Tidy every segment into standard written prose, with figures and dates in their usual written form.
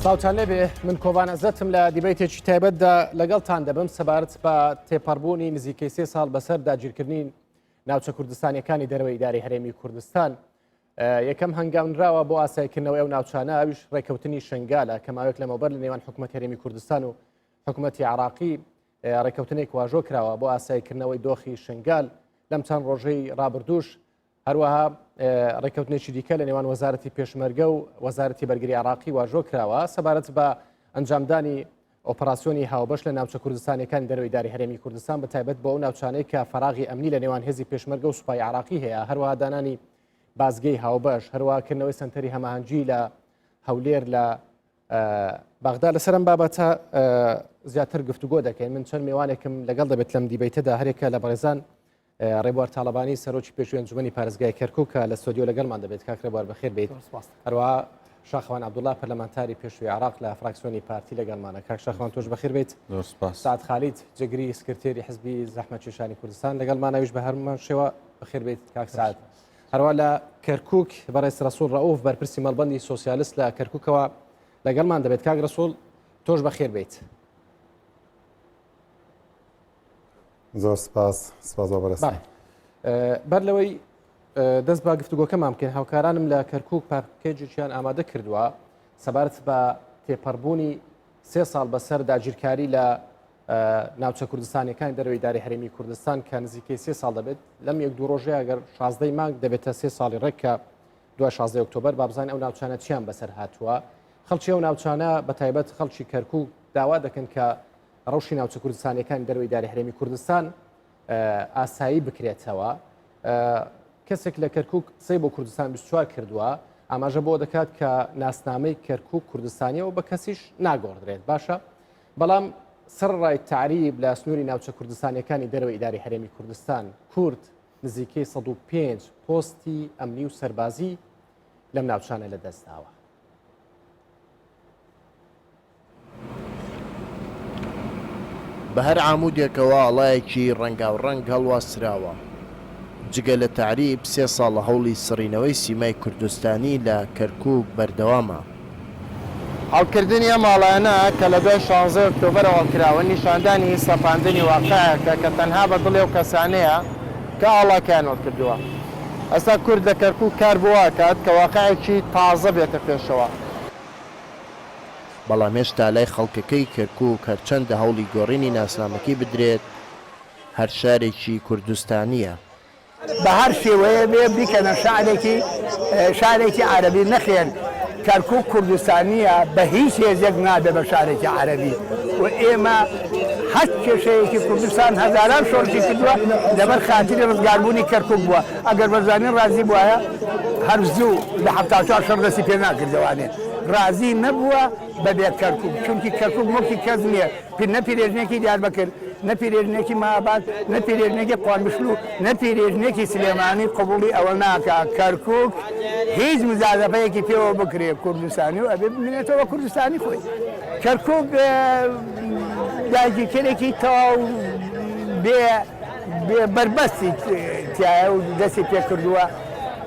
سڵاوتان لێبێ من کۆڤان عزەتم لە دیبەیتێکی تایبەتدا لەگەڵتان دەبم سەبارەت بە تێپەڕبوونی نزیکەی سێ ساڵ بەسەر داگیرکردنی ناوچە کوردستانیەکانی دەرەوەی ئیداری هەرێمی کوردستان یەکەم هەنگاونراوە بۆ ئاسایکردنەوەی ئەو ناوچانە ئەویش ڕێککەوتنی شنگالە کە ماوەیەک لەمەوبەر لە نێوان حکوومەت هەرێمی کوردستان و حکوومەتی عراقی ڕێککەوتنێک واژۆ کراوە بۆ ئاسایکردنەوەی دۆخی شنگال لەم چەند ڕۆژەی ڕابردووش هەروەها ڕێککەوتنێکی دیکە لە نێوان وەزارەتی پێشمەرگە و وەزارەتی بەرگری عراقی واژۆ کراوە سەبارەت بە ئەنجامدانی ئۆپەراسیۆنی هاوبەش لە ناوچە کوردستانیەکانی دەرەوەی ئیداری هەرێمی کوردستان بە تایبەت بۆ ئەو ناوچانەی کە فەراغی ئەمنی لە نێوان هێزی پێشمەرگە و سوپای عراقی هەیە هەروەها دانانی بازگەی هاوبەش هەروەها کردنەوەی سەنتەری هەماهەنگی لە هەولێر لە بەغدا لەسەر ئەم بابەتە زیاتر گفتوگۆ دەکەین من چەند میوانێکم لەگەڵ دەبێت لەم دیبەیتەدا هەرێکە لە بەڕێزان ڕێبوار تاڵەبانی سەرۆکی پێشووی ئەنجومەنی پارێزگای کەرکوک کە لە ستۆدیۆ لەگەڵمان دەبێت کاک ڕێبوار بەخێر بێیت هەروەها شاخەوان عەبدوڵا پەرلەمانتاری پێشووی عێراق لە فراکسیۆنی پارتی لەگەڵمانە کاک شاخەوان تۆش بەخێر بێیت سعد خالید جێگری سکرتێری حزبی زەحمەتکێشانی کوردستان لەگەڵمان ئەویش بە هەرمان شێوە بەخێر بێیت کاک سعد هەروە لە کەرکک بەڕێز ڕەسوڵ ڕەئوف بەرپرسی مەڵبەندی سۆسیالست لە کەرککەوە لەگەڵمان دەبێت کاک ڕەسوڵ تۆش بەخێر بیت. زۆر سپاس سپاس بۆ بەڕێزتان. بەڵێ بەر لەوەی دەست بە گفتوگۆکەمان بکەین هاوکارانم لە کەرکک پاکێجێکیان ئامادە کردووە سەبارەت بە تێپەڕبوونی سێ ساڵ بەسەر داگیرکاری لە ناوچە کوردستانیەکانی دەرەوەی داری هەرێمی کوردستان کە نزیکەی سێ ساڵ دەبێت لەم یەک دوو ڕۆژەیە گەر شازدەی مانگ دەبێتە سێ ساڵی ڕێک کە دوای 16 ئۆکتۆبەر بابزانین ئەو ناوچانە چیان بەسەر هاتووە خەڵکی ئەو ناوچانە بە تایبەت خەڵکی کەرکک داوا دەکەن کە ڕەوشی ناوچە کوردستانیەکانی دەرەوەی ئیدارەی هەرێمی کوردستان ئاسایی بکرێتەوە. کەسێک لە کەرکک قسەی بۆ کوردستان 24 کردووە ئاماژە بۆ دەکات کە ناسنامەی کەرکک کوردستانیەوە بە کەسیش ناگۆڕدرێت باشە بەڵام سەرڕای تعریب لە سنووری ناوچە کوردستانیەکانی دەرەوەی ئیداری هەرێمی کوردستان کورد نزیکەی 105 پۆستی ئەمنی و سەربازی لەم ناوچانە لەدەستداوە. بە هەر عامودێکەوە ئاڵایەکی ڕەنگاوڕەنگ هەڵواسراوە. جگە لە تەعریب، سێ ساڵە هەوڵی سڕینەوەی سیمای کوردستانی لە کەرکووک بەردەوامە. هەڵکردنی ئەم ئاڵایانە کە لە دوای شانزەی ئۆکتۆبەرەوە هەڵکراون، نیشاندانی سەپاندنی واقعێکە کە تەنها بە دڵی ئەو کەسانەیە کە ئاڵاکەیان هەڵکردووە. ئێستا کورد لە کەرکووک کار بۆ وا ئەکات کە واقعێکی تازە بێتە پێشەوە. بەڵام هێشتا لای خەڵکەکەی کەرکوک هەرچەندە هەوڵی گۆڕینی ناسنامەکەی بدرێت، هەر شارێکی کوردستانییە. بە هەر شێوەیە بێ بیکەنە شارێکی شارێکی عەرەبی نەخێر کەرکوک کوردستانیە بە هیچ هێزێک نابێ بە شارێکی عەرەبی و ئێمە هەر کێشەیەکی کوردستان هەزاران شۆڕشی کردووە لەبەر خاتری ڕزگاربوونی کەرکوک بووە ئەگەر بەرزانی ڕازی بوایە هەر زوو لە 74 شەڕ دەستی پێ ناکردەوانێ ڕازی نەبووە بە بێ کەرکوک چونکی کەرکوک موڵکی کەس نییە نە پیرێژنێکی دیاربەکر نە پیرێژنێکی مەهاباد نە پیرێژنێکی قامیشلو نە پیرێژنێکی سلێمانی قبوڵی ئەوە ناکا کەرکوک هیچ مزازەفەیەکی پێوە بکرێ کوردستانی و ئەبێ بمێنێتەوە کوردستانی خۆی کەرکوک داگیرکەرێکی تەواو بێ بێ بەربەستی تایە و دەستی پێکردووە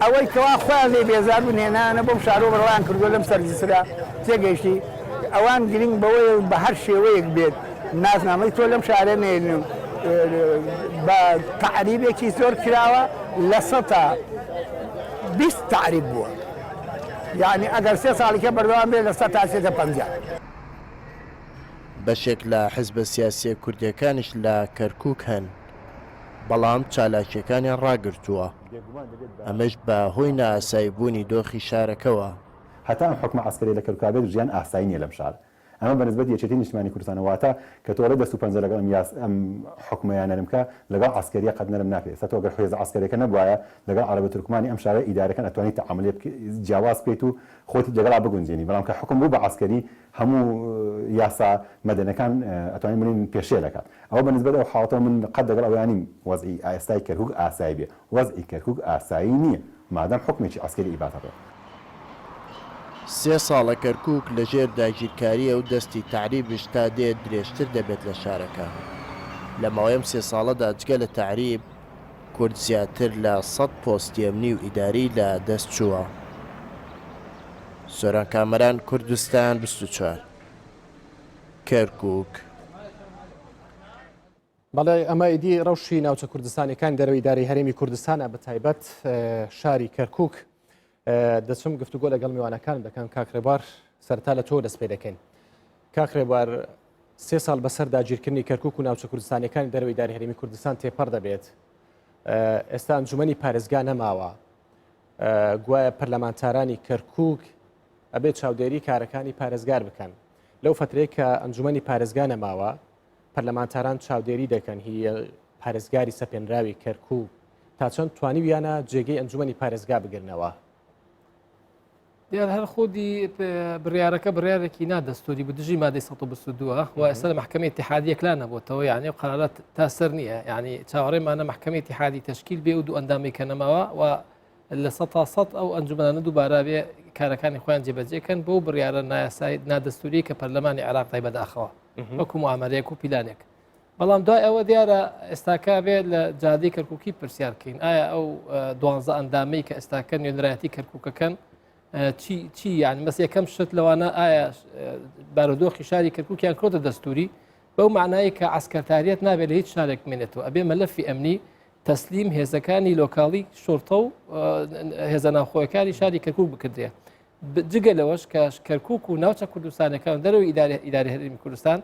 ئەوەی کەوا خۆیان لێ بێزار بوون هێنانە بۆم شارۆ بڕوایان کردووە لەم سەرجسرە تێگەیشتی ئەوان گرنگ بەوەیە بە هەر شێوەیەک بێت ناسنامەی تۆ لەم شارە نێن بە تەعریبێکی زۆر کراوە 20% تەعریب بووە یعنی ئەگەر سێ ساڵیکە بەردەوام بێت لە سێتە 50. بەشێک لە حزبە سیاسییە کوردییەکانیش لە کەرکووک هەن، بەڵام چالاکییەکانیان ڕاگرتووە، ئەمەش بە هۆی نائاساییبوونی دۆخی شارەکەوە. هەتا ئەم حوکمە عەسکەریە لە کەرکوکا بێت ژیان ئاسایی نیە لەم شارە. ئەمە بە نسبەت یەکێتی نیشتمانی کوردستانە واتە کە تۆ ئەڵێی دەست و پەنجە لەگەڵ ئەم یاس ئەم حوکمەیا نەرم کە لەگەڵ عەسکەریە قەت نەرم ناکرێ ئێستا تۆ گەر هێزە عەسکەریەکە نەبوایە لەگەڵ عەرەبە تورکمانی ئەم شارە ئیدارەکەن ئەتوانی تەعامولێ بکەی جیاواز بکەیت و خۆتیت لەگەڵا بگونجێنی بەڵام کە حوکم بوو بە عەسکەری هەموو یاسا مەدەنەکان ئەتوانین بڵێین پێشێل ئەکات ئەوە بە نسبەت ئەو حاڵەتەوە من قەت لەگەڵ ئەوەیا نیم وەزعی ئێستای کەرکوک ئاسایی بێ وەزعی کەرکوک ئاسایی نیە مادام حوکمێکی عەسکەری ئیباتە ڕێ. سێ ساڵە کەرکوک لەژێر داگیرکارییە و دەستی تەعریبش تا دێت درێژتر دەبێت لە شارەکە. لە ماوەی ئەم سێ ساڵەدا جگە لە تەعریب، کورد زیاتر لە سەد پۆستی ئەمنی و ئیداری لە دەست چووە. سۆران کامەران، کوردستان 24، کەرکوک. بەڵێ ئەمە ئیدی ڕەوشی ناوچە کوردستانیەکانی دەرەوەی ئیدارەی هەرێمی کوردستانە بە تایبەت شاری کەرکک دەچم گفتوگۆ لەگەڵ میوانەکان دەکەم کاک ڕێبار سەرتا لە تۆ دەست پێ دەکەین کاک ڕێبار سێ ساڵ بەسەر داگیرکردنی کەرکک و ناوچە کوردستانەکانی دەرەوەی ئیدارەی هەرێمی کوردستان تێپەڕ دەبێت ئێستا ئەنجومەنی پارێزگا نەماوە گوایە پەرلەمانتارانی کەرکک ئەبێت چاودێری کارەکانی پارێزگار بکەن لەو فترەیە کە ئەنجومەنی پارێزگا نەماوە پەرلەمانتاران چاودێری دەکەن هی پارێزگاری سەپێنراوی کەرکوک تا چەند توانیویانە جێگەی ئەنجومەنی پارێزگا بگرنەوە؟ دیار هەر خودی بڕیارەکە بڕیارێکی نادەستوری بوو دژی مادەی 122 و ئێستا لە محکمەی اتحادی یەکلا نەبووتەوە یعنی و قرارات تا سەر نییە یعنی چاوەڕێمانە محکمەی اتحادی تشکیل بێ و دوو ئەندامی کە نەماوە و لە سە تا سەد ئەو ئەنجومەنانە دووبارە بێ کارەکانی خۆیان جێبەجێکەن بۆ بڕیارە نایاسایی نادەستوری کە پەرلەمانی عێراق دای بەداخەوە وەکو معاملەیەک و پیلانێک بەڵام دوای ئەوە دیارە ئێستاکە بێت لە جادەی کەرککی پرسیار بکەین ئایا ئەو دوانزە ئەندامەی کە ئێستاکە نوێنەرایەتی کەرککەکەن چی چی یان مەس یەکەم شت لەوانە ئایا بارودۆخی شاری کەرککیان کرۆتە دەستوری بەو معنایی کە عسکەرتاریەت نابێت لە هیچ شارێک بمێنێتەوە ئەبێ مەلەفی ئەمنی تەسلیم هێزەکانی لۆکاڵی شۆرتە و هێزە ناوخۆیەکانی شاری کەرکک بکردرێت جگە لەوەش کە کەرکک و ناوچە کوردستانەکان دەرەوەی ئیداری هەرێمی کوردستان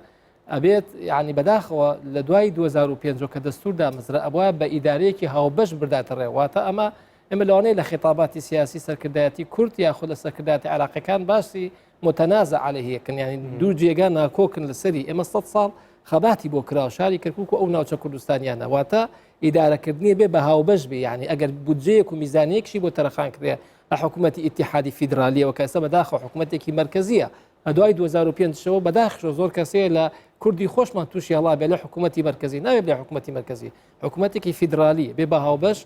ئەبێت یعنی بەداخەوە لە دوای 2005 کە دەستور دامەزرا ئەبوایە بە ئیدارەیەکی هاوبەش برداتە ڕێ واتە ئەمە ئێمە لەوانەیە لە خیتاباتی سیاسی سەرکردایەتی کورد یاخود لە سەرکردایەتی عراقیەکان باسی متەنازە عەلەیهەکەن یعنی دوو جێگا ناکۆکن لەسەری ئێمە 100 ساڵ خەباتی بۆ کرا شاری کەرکک و ئەو ناوچە کوردستانیانە واتە ئیدارەکردنی بێ بە هاوبەش بێ یعنی ئەگەر بودجەیەک و میزانیەکشی بۆ تەرخان کرێ لە حکوومەتی ئیتیحادی فیدرالیەوە کە ئێستا بەداخەوە حکوومەتێکی مەرکەزیە لە دوای 2005 شەوە بەداخشەوە زۆر کەسەیە لە کوردی خۆشمان تووشی هەڵا بێ لە حکوومەتی مەرکەزی ناوێت لە حکوومەتی مەرکەزی حکوومەتێکی فیدرالی بێ بە هاوبەش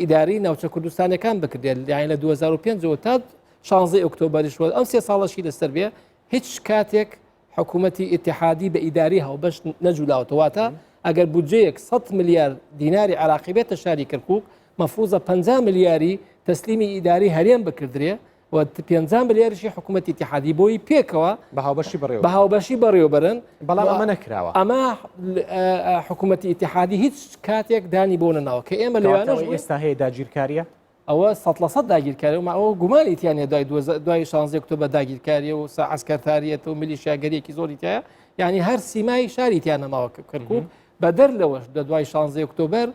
ئیداری ناوچە کوردستانەکان بکردێت یان لە 2005ەوە تا 16 ئۆکتۆبەریش ئەم سێ ساڵەشی لەسەر بێ هیچ کاتێک حکوومەتی ئیتحادی بە ئیداری هاوبەش نەجولاوەتەوە واتە ئەگەر بودجەیەک 100 ملیار دیناری عراقی بێتە شاری کەرکک مەفروزە 50 ملیاری تەسلیمی ئیداری هەرێم بکردرێ و 50 ملیاریشی حکوومەتی ئیتحادی بۆی پێکەوە بە هاوبەشی بەڕێوە بە هاوبەشی بەڕێوەبەرن بەڵام ئەمە نەکراوە ئەمە حکوومەتی ئیتحادی هیچ کاتێک دانی بۆ نەناوە کە ئێمە لەوانەش ئێستا هەیە داگیرکاریە ئەوە سەد لە سەد داگیرکاری و ئەوە گومانی تیا نیە دوای دوای شانزەی ئۆکتۆبەر داگیرکاریە و سا عەسکەرتاریەتە و میلیشیاگەریەکی زۆری تایە یعنی هەر سیمای شاری تیا نەماوە کەرکوک بەدەر لەوەش لە دوای شانزەی ئۆکتۆبەر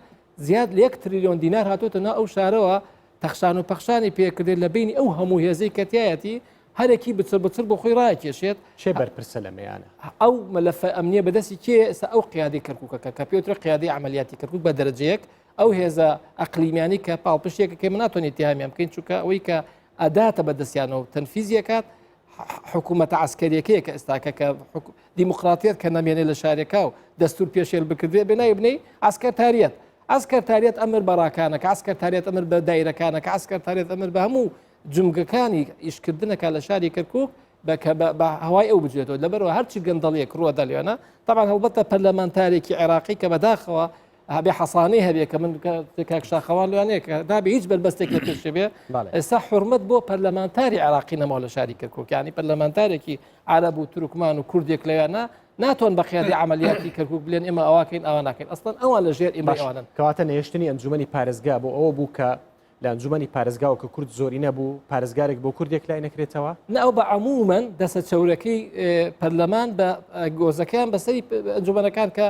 زیاد لە یەک تریلیۆن دینار هاتۆتە ناو ئەو شارەوە تەخشان و پەخشانی پێکردێت لە بینی ئەو هەموو هێزەی کە تایەتی هەرێکی بچڕ بچڕ بۆ خۆی ڕاکێشێت چێ بەرپرسە لەمەیانە ئەو مەلەفە ئەمنیە بەدەستی کێ ئێستا ئەو قیادی کەرکوکەکە کە پێوترە قیادی عملیاتی کەرکوک بە دەرەجەیەک ئەو هێزە ئەقلیمیانی کە پاڵپشتێکە کە ناتوانێت اتهامیان بکەین چونکە ئەوەی کە ئەداتە بە دەستیانەوە تەنفیزیەکات حکوومەتە عسکەریەکەیە کە ئێستاکە کە دیموکراتیەت کە نەمێنێ لە شارێکا و دەستور پێشێل بکردێ بێ ناوی بنەی عسکەرتاریەت عسکەرتاریەت ئەمر بە ڕاکانەکە عسکەرتاریەت ئەمر بە دایرەکانەکە عسکەرتاریەت ئەمر بە هەموو جمگەکانی ئیشکردنەکە لە شاری کەرکک بە هەوای ئەو بجێتەوە لەبەرەوە هەرچی گەندەڵیەک ڕووە دەلێنە طبعا هەڵبەتە پەرلەمانتارێکی عێراقی کە بەداخەوە هەبێ حەسانەی هەبێ کە من کاک شاخەوان لەوانەیە کە نابێ هیچ بەربەستێک لە پێشێ بێ ئێستا حرمەت بۆ پەرلەمانتاری عێراقی نەماوە لە شاری کەرکک ینی پەرلەمانتارێکی عرب و تورکمان و کوردێک لەوانە ناتوان بە قیادی عملیاتی کەرکک بلێن ئێمە ئەوواکەین ئەوە ناکەین ئەسڵەن ئەوان لە ژێر ئێمە ئەوانن کەواتە نەهێشتنی ئەنجومەنی پارێزگا بۆ ئەوە بوو کە لە ئەنجومەنی پارێزگاوە کە کورد زۆری نەبوو پارێزگارێک بۆ کورد یەکلای نەکرێتەوە؟ نا ئەو بە عمومەن دەسە چەورەکەی پەرلەمان بە گۆزەکەیان بەسەری ئەنجومەنەکان کە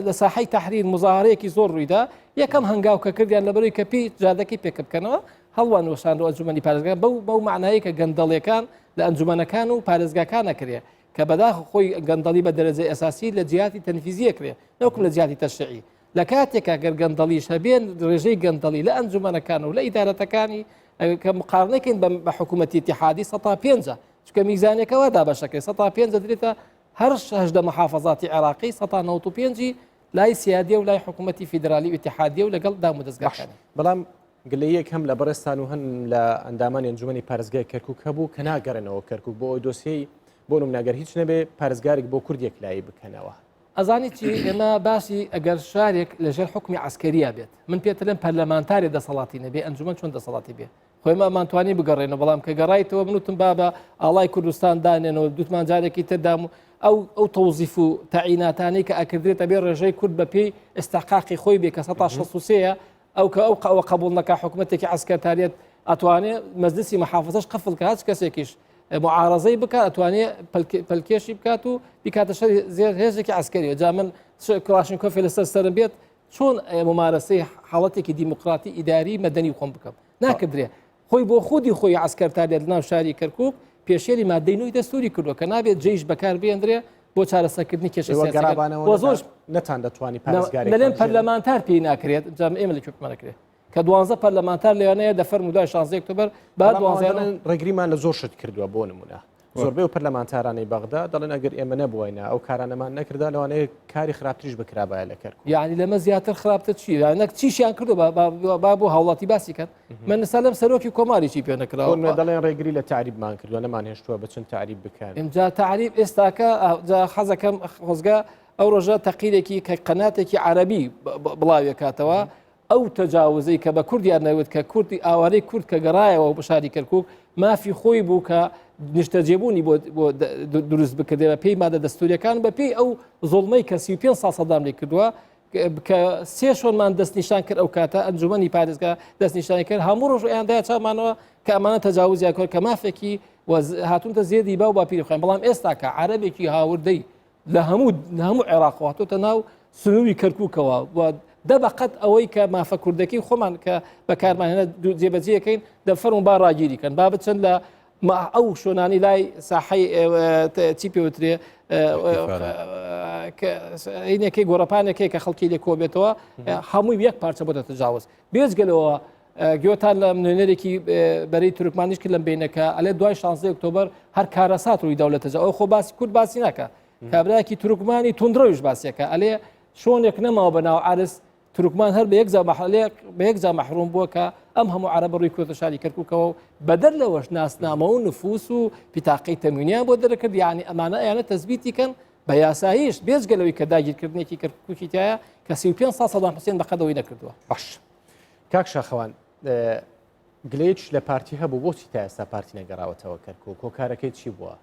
لە ساحەی تەحریر مزاهرەیەکی زۆر ڕوویدا یەکەم هەنگاو کە کردیان لەبەرەوەی کە پێی جادەکەی پێکە بکەنەوە هەڵوان وەشاندەوە ئەنجومەنی پارێزگا بەو بەو معنایە کە گەندەڵیەکان لە ئەنجومەنەکان و پارێزگاکان ئەکرێ کە بەداخ خۆی گەندەڵی بە دەرەجەی ئەساسی لە جیاتی تەنفیزیە کرێ نەوەکو لە جیاتی تەشریعی لە کاتێکا گەر گەندەڵیش هەبێن ڕێژەی گەندەڵی لە ئەنجومەنەکان و لە ئیدارەتەکانی کە مقارنەکەین بە حکوومەتی اتحادی سە پێنجە چکە میزانەکەەوە دابەشەکەی سە پێنج دەدرێتە هەر هەژدە محافظاتی عێراقی 1995 لای سیادیە و لای حکوومەتی فیدرالی و اتحادیە و لەگەڵ دام و دەستگاکانی بەڵام گلەیەک هەم لە بەڕێزتان و هەم لە ئەندامانی ئەنجومەنی پارێزگای کەرکک هەبوو کە ناگەڕێنەوە کەرکک بۆ ئەوی دۆسیەی بۆ نمونە گەر هیچ نەبێ پارێزگارێک بۆ کورد یەکلایی بکەنەوە. ئەزانی چی ئێمە باسی ئەگەر شارێک لەژێر حکومی عسکەریە بێت من پێتلم پەرلەمانتارێ دەسەڵاتی نەبێ ئەنجومەن چۆن دەسەڵاتی بێ. خۆی مامانتوانی بگەڕێنەوە بەڵام کە گەڕایتەوە من وتم بابە ئاڵای کوردستان دانێنەوە دوتمان جارێکی تر دام و ئەو ئەو تەوزیف و تەعیناتانەی کە ئەکردرێت ئەبێ ڕێژەی کورد بە پێی ئستحقاقی خۆی بێ کە 163 ئەو کە ئەو قەوە قبول نەکا حکوومەتێکی عسکەرتاریت ئەتوانێ مەجلسی محافظەش قفل کە هەچ کەسێکیش معارەزەی بکات ئەتوانێ پەلکێشی بکات و بیکاتە شەری زێر هێزێکی عسکەری جا من کڵاشنکۆفی لەسەر سەرم بێت چۆن ممارەسەی حاڵەتێکی دیموکراتی ئیداری مەدەنی خۆم بکەم ناکردرێ خۆی بۆ خودی خۆی عسکەرتاریت ناو شاری کەرکک پێشێلی مادەی نوێی دەستوری کردووە کە نابێت جەیش بەکار بێندرێ بۆ چارەسەرکردنی کێشە سیاسیەکان زۆر نەتان دەتوانی پارێزگاری دەلێن پەرلەمانتار پێی ناکرێت جام ئێمە لە کوێ نەکرێت کە دوانزە پەرلەمانتار لەوانەیە دە فەرمو دوای 16 ئۆکتۆبەر با دوانزە ڕێگریمان لە زۆر شت کردووە بۆ نمونە زۆربەی و پەرلەمانتارانەی بەغدا دەڵێن ئەگەر ئێمە نەبووینە ئەو کارانەمان نەکردا لەوانەیە کاری خراپتریش بکرابایە لە کەرکوک. یعنی لەمە زیاتر خراپتر چی نەک چیشیان کردو با بۆ هاوڵاتی باسی کەن من نسا لەم سەرۆکی کۆماری چی پێ نەکراوە دەڵێن ڕێگری لە تعریبمان کردووە نەمان هێشتووە بچن تعریب بکەن ئینجا تعریب ئێستاکە حەزەکەم خۆزگە ئەو ڕۆژە تەقیرێکی کە قەناتێکی عەربی بڵاوێکاتەوە ئەو تەجاوزەی کە بە کوردیان نەوت کە کوردی ئاوارەی کورد کە گەڕایەوە بۆ شاری کەرکک مافی خۆی بوو کە نیشتەجێبوونی بۆ دروست بکردێ بە پێی مادە دەستوریەکان بە پێی ئەو زوڵمەی کە 35 ساڵ سەدام لێ کردووە کە سێ شۆنمان دەستنیشان کرد ئەو کاتە ئەنجومەنی پارێزگا دەستنیشانی کرد هەموو ڕۆژ ئەیاندای چاومانەوە کە ئەمانە تەجاوزیان کرد کە مافێکی هاتوونتە زێدی باو باپیری خۆیان بەڵام ئێستا کە عەرەبێکی هاوردەی لە هەموو هەموو عێراق هاتۆتە ناو سنووری کەرکووکەوە و دە بەقەت ئەوەی کە مافە کوردەکەی خۆمان کە بەکارمانە جێبەجێەکەین دەفەرم با ڕاگیری کەن با بچن لە ئەو شۆنانی لای ساحەی چی پێوترێ اینەکەی گۆڕەپانێکەی کە خەڵکی لێ کۆبێتەوە هەمووی یەک پارچە بۆ دەتەجاوز بێجگەلەوە گوێتان لە نوێنەرێکی بەرەی تورکمانیش کرد لەم بینەکە ئەلێ دوای 16 ئۆکتۆبەر هەر کارەسات ڕووی دەولەتەجا ئەو خۆ باسی کورد باسی ناکە کابراکی تورکمانی توندڕەویش باسیەکە ئەلێ شۆنێک نەماوە بە ناو عرس تورکمان هەر بە یەکجا مەحلێک بە یەکجا مەحروم بووە کە ئەم هەموو عەرەبە ڕووی کردە شاری کەرکووکەوە و بەدەر لەوەش ناسنامە و نفوس و پیتاقی تەموینیان بۆ دەرەکرد یعنی ئەمانە ئەیانە تەزبیتی کەن بە یاساییش بێجگە لەوەی کە داگیرکردنێکی کەرکووکی تایە کە 35 ساڵ سەدام حوسێن بەقەدەوەی نەکردووە. باش کاک شاخەوان گلەیەکیش لە پارتی هەبوو بۆچی تا ئێستا پارتی نەگەڕاوەتەوە کەرکوک هۆکارەکەی چی بووە؟